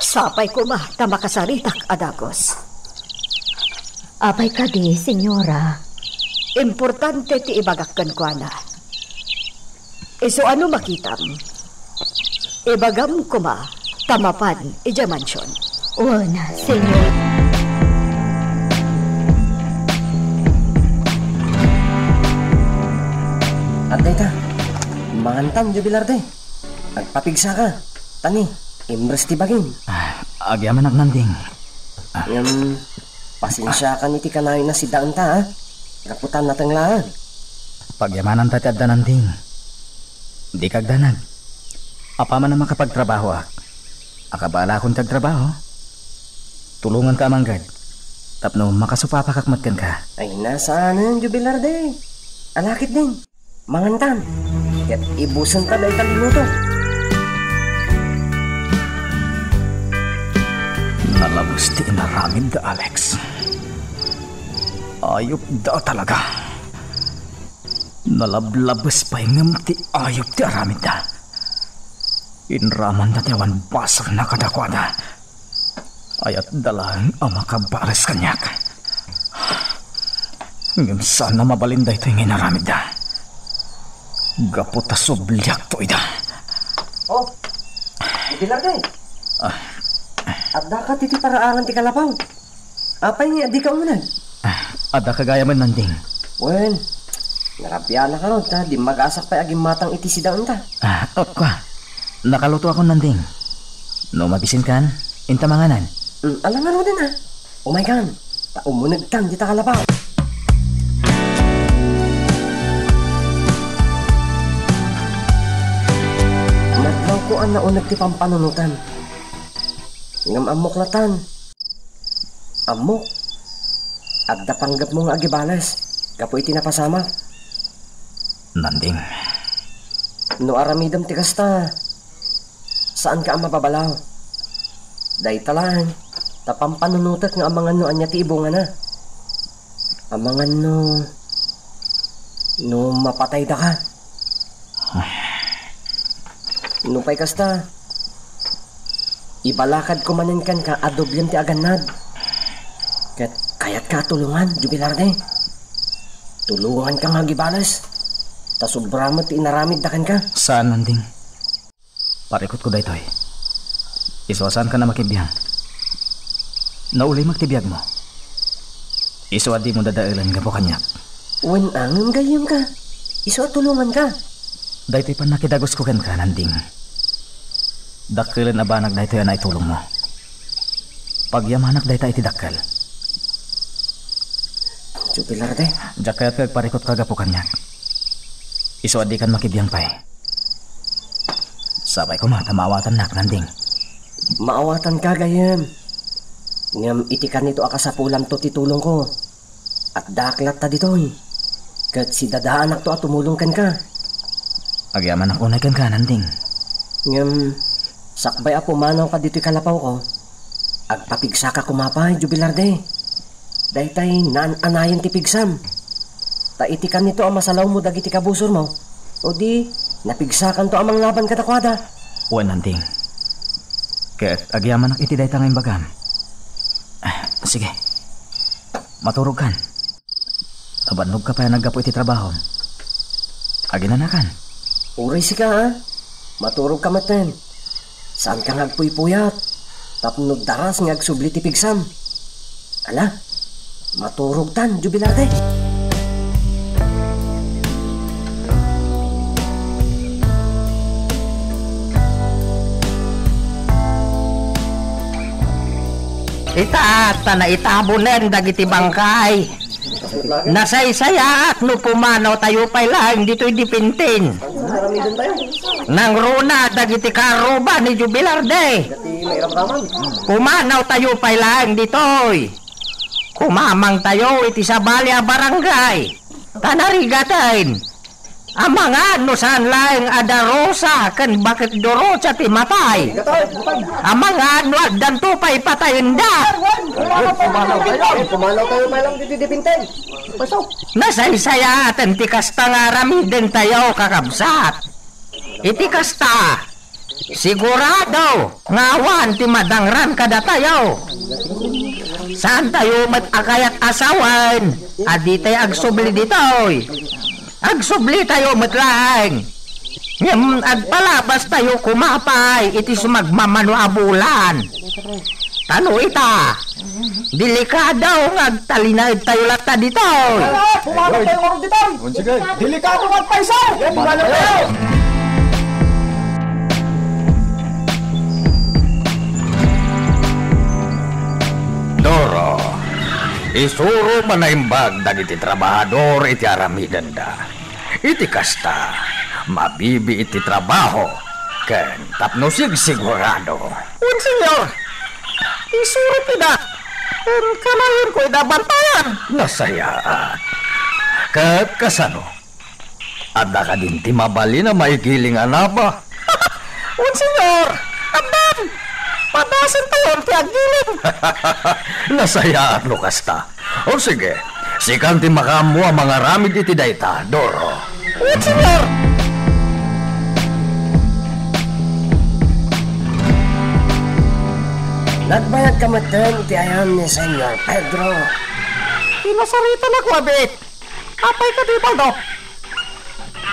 Sapay koma ta makasaritak a dagus. Apay kadi, Senyora? Importante ti ibagak kenkuana. Isu a no makitam, ibagam koma ta mapan idiay mansion. Wen, Senyora. Adda ita, mangantan, Jovelarde. Agpapigsaka. Tani, imres ti bagim. Ah, agyamanak, Nanding. Ah. Ngem, pasensiakan iti kanayon a siddaenta, ha? Gapu ta nateng laeng. Pagyamananta ti adda, Nanding. Dika agdanag. Apaman a makapagtrabahoak, akabalakon ti agtrabaho. Tulonganka a manggad tapno makasupapakak met kenka. Ay, saanen, Jovelarde. Ala ketdin. Mangantan. Ket ibusenta dayta linuto. Nalabes ti inaramid da Alex. Ayupda talaga. Nalablabes pay ngem ti ayup ti aramidda. Inramanda ti awan basarna kadakuada. Ayatda laeng a makabares kaniak. Ngem saan a mabalin daytoy nga inaramidda. Gapu ta subliakto ida. Oh, Bilarde. Ah. Addaka ti paraaran ti kalapaw. Apay nga dika umuneg? Ah, adda ka gayamen, Nanding. Wen, narabianak ngarud ta dimmagasak pay agimmatang iti sidaenta. Ah, oh, kua. Nakalutoakon, Nanding. No mabisinkan, inta manganan. Mm, ala ngaruden, ah. Umaykan, ta umunegtan dita kalapaw. Nadlawko a nauneg ti pampanunotam. Ngem ammok latan. Ammok, adda panggepmo nga agibales gapu iti napasamak. Nanding. No aramidem ti kasta, saanka a mababalaw. Dayta laeng, ta pampanunotek nga amangan no ania ti ibungana. Amangan no, no mapatay daka. Nupay kasta, ibalakadko manen kenka a doblem ti agannad. Ket kayatka a tulongan, Jubilarde. Tulonganka nga agibales. Ta sobra met ti inaramidda kenka. Saan, Nanding. Parikutko daytoy. Isu a saankan a makibiang. Naulimek ti biagmo. Isu a dimo dadaelen gapu kaniak. Wen, ngem gayyemka. Isu a tulonganka. Daytoy pannakidagusko kenka, Nanding. Dakkelen a banag daytoy a naitulongmo. Pagyamanak dayta iti dakkel. Jubilarde. Diak kayat nga agparikutka gapu kaniak. Isu a dikan makibiang pay. Sapay koma ta maawatannak, Nanding. Maawatanka, gayyem. Ngem iti kanito a kasapulanto ti tulongko. Addaak latta ditoy. Ket sidadaanakto a tumulong kenka. Agyamanak unay kenka, Nanding. Ngem, sakbay a pumanawka ditoy kalapawko, agpapigsaka koma pay, Jubilarde. Daytay naan-anayen ti pigsam. Ta iti kanito a masalawmo dagiti kabusormo, o di, napigsakanto a manglaban kadakuada. Wen, Nanding. Ket agyamanak iti dayta nga imbagam. Ah, sige. Maturogkan. Nabannogka pay a naggapu iti trabahom. Aginanakan. Uray sika, a. Maturogka metten. Saanka nga agpuypuyat tapno daras nga agsubli ti pigsam. Ala, maturogtan, Jubilarde. Ita, ta naitabonen dagiti bangkay. Nasaysayaat no pumanawtayo pay laeng ditoy Dipintin. Nangruna dagiti karruba ni Jubilarde. Pumanawtayo pay laeng ditoy. Kumamangtayo iti sabali a barangay. Ta narigaten. Amangan no saan laeng a darusa ken baket durusa ti matay. Amangan no addanto pay patayenda. Pumanaw tayo, pumanaw tayo pay lang ditoy Dipintin. Nasaysayaten ti kasta nga aramidentayo, kakabsat. Iti kasta, sigurado nga awan ti madangran kadatayo. Saantayo met a kayat a sawen a ditay agsubli ditoy. Agsublitayo met laeng. Ngem agpalabastayo koma pay iti sumagmamano a bulan. Ta no ita, delikado nga agtalinaedtayo latta ditoy. Ala, pumanaw tayo ngarud ditoy. Sige. Delikado nga agpayso. Pumanaw tayo. Doro, isurom a naimbag dagiti trabahador iti aramidenda. Iti kasta, mabibiit ti trabaho, ken tapno sigsigurado. Wen, Señor, isurok ida, ken kanayon ko ida bantayan. Nasayaat. Ket kasano? Adda kadin ti mabalin a maigiling a naba? Wen, Señor, addan. Padasen tayon ti aggiling. Nasayaat no kasta. O sige, sikan ti makaammo a mangaramid iti dayta, Doro. Wen, Señor. Nagbayagka metten iti ayan ni Senyor Pedro. Pinasaritanak, Wabit. Apay kadi, Baldo?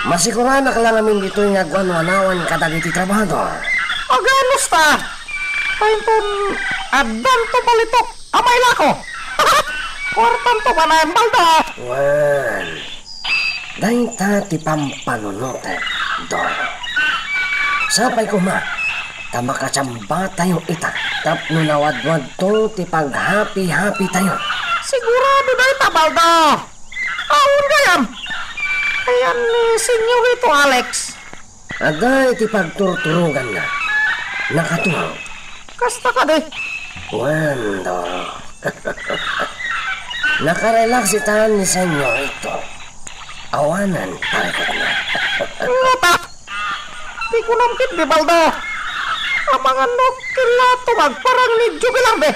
Masiguranak la ngamin ditoy nga agwanwanawan kadagiti trabahador. Aganos ta? Painton, addanto balitok a mailako. Kuartanto manen, Baldo. Wen, dayta ti pampanunotek, Doro. Sapay koma ta makachambatayo ita tapno nawadwadto ti paghapi-hapitayo. Sigurado dayta, Baldo. Awan gayam. Ayan ni Senyorito Alex. Adda iti pagturturoganna. Nakatulog. Kasta kadi? Wen, Doro. Nakarelax ita ni Senyorito. Awanen parikutna. Ngata! Ti kunam ketdi, Baldo. Amangan no, kila to agparang ni Jubilarde.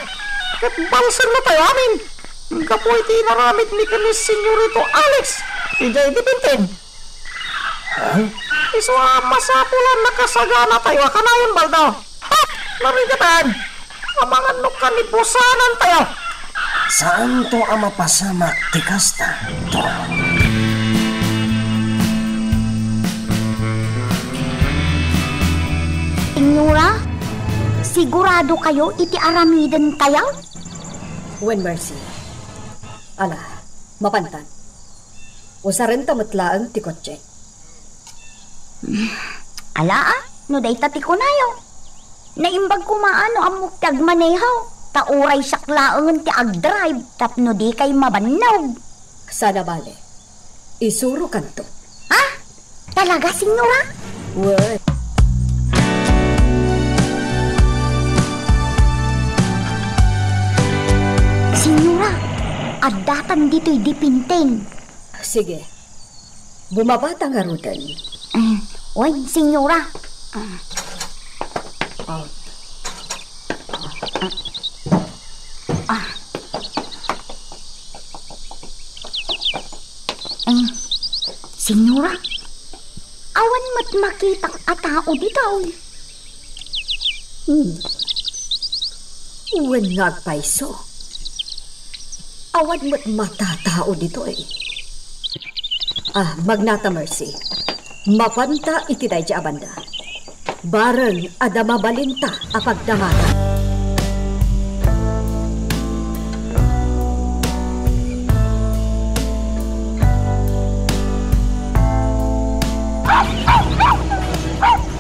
Ket balsen na tayo amin. Gapu iti inaramid ni ken ni Senyorito Alex. Idiay Dipinting. Ha? Isu a masapul a nakasagana tayo a kanayon, Baldo. Ha! Narigatan! Amangan no kanibusanan tayo! Saanto a mapasamak ti kasta, Doro. Senyora, sigurado kayo iti aramiden tayo? Wen, Mercy. Ala, mapantan. Usarenta met laeng ti kotse. Ala, a, no dayta ti kunayo. Naimbag koma a no ammok ti agmaneho, ta uray siak laengen ti agdrive tapno dikay mabannog. Saan a bale. Isurokanto. Ha? Talaga, Senyora? Wen. Senyora, addatan ditoy Dipinting. Sige. Bumabata ngaruden. Eh, wen, Senyora. Ah. Ah. Ah. Eh, Senyora, awan met makitak a tao ditoy. Hmm. Wen nga agpayso. Awan met matatao ditoy. Ah, magnata, Mercy. Mapanta iti daydi a banda. Bareng adda mabalinta a pagdamaganta.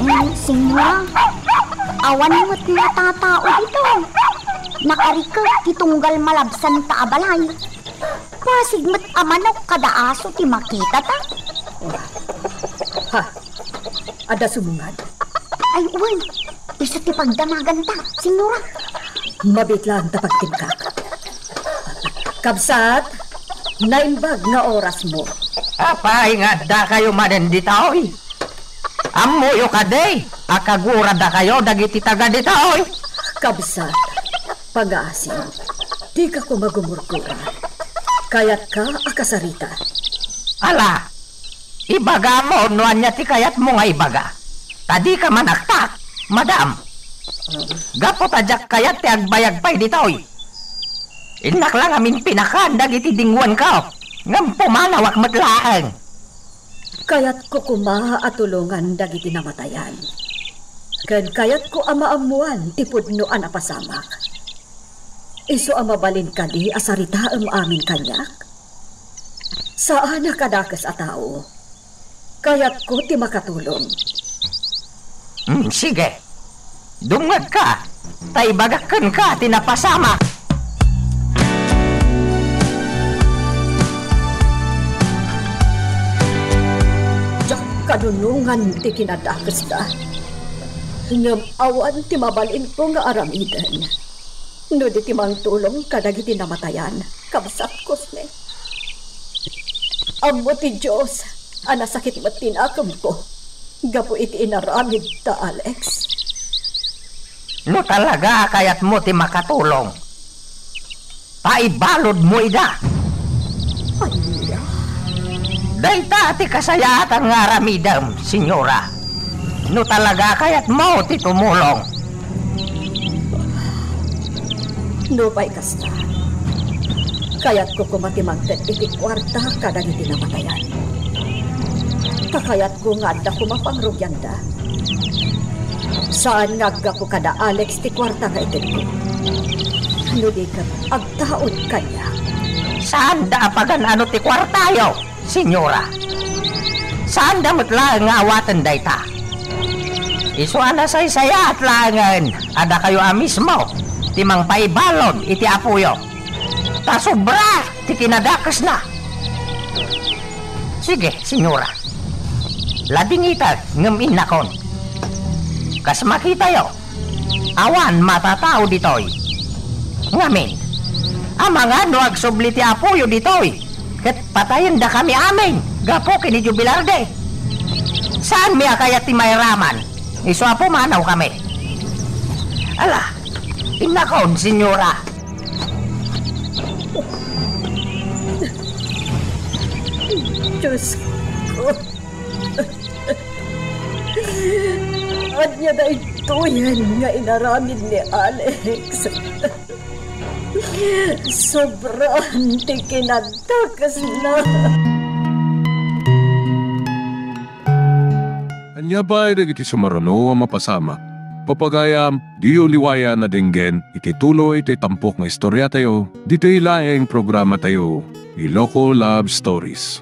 Eh, Senyora, awan met matatao dito. Nakarikek ti tunggal malabsanta a balay. Pasig met a manok kada aso ti makitata. Ha? Adda sumungad? Ay, wen. Isu ti pagdamaganta, Senyora. Mabiit laeng ta pagtinkak. Kabsat, naimbag nga orasmo. Apay nga addakayo manen ditoy? Ammoyo kadi a kaguradakayo dagiti taga ditoy? Kabsat, pangngaasim, dika koma gumurgura. Kayatka a kasarita. Ala, ibagam no ania ti kayatmo nga ibaga. Ta dika manaktak, madam. Gapu ta diak kayat ti agbayag pay ditoy. Innak la ngamin pinakan dagiti dinguanko, ngem pumanawak met laeng. Kayatko koma a tulongan dagiti namatayan. Ken kayatko a maammoan ti pudno a napasamak. Isu a mabalin kadi a saritaem amin kaniak? Saan a kadakes a tao. Kayatko ti makatulong. Hmm, sige. Dumngegka, ta ibagak kenka ti napasamak. Diak kadunongan ti kinadakesda. Ngem awan ti mabalinko nga aramiden. No di ti mangtulong kadagiti namatayan, kabsat Cosme. Ammo ti Dios a nasakit met ti nakemko gapu iti inaramid da Alex. No talaga a kayatmo ti makatulong, paibaludmo ida. Ania? Dayta ti kasayaatan nga aramidem, Senyora. No talaga a kayatmo ti tumulong. Nupay kasta, kayatko koma ti mangted iti kuarta kadagiti namatayan. Ta kayatko nga adda koma pangrugianda. Saan nga aggapu kada Alex ti kuarta nga itedko. No di ket agtaud kaniak. Saanda a pagan-ano ti kuartayo, Senyora. Saanda met laeng nga awaten dayta. Isu a nasaysayaat laengen a dakayo a mismo ti mangpaibalud iti apoyo. Ta sobra ti kinadakesna. Sige, Senyora. Ladingita ngem innakon. Kas makitayo, awan matatao ditoy. Ngamin, amangan no agsubli ti apoyo ditoy, ket patayendakami amin gapu ken ni Jubilarde. Saanmi a kayat ti mairaman, isu a pumanawkami. Ala, innakon, Senyora. Diyos ko. Ania daytoyen nga inaramid ni Alex? Sobran ti kinadakesna. Ania pay dagiti sumaruno a mapasamak? Pagayam, diyo liwayan a denggen iti tuloy ti tampok nga istoriatayo, ditoy laeng programatayo, Iloko Love Stories.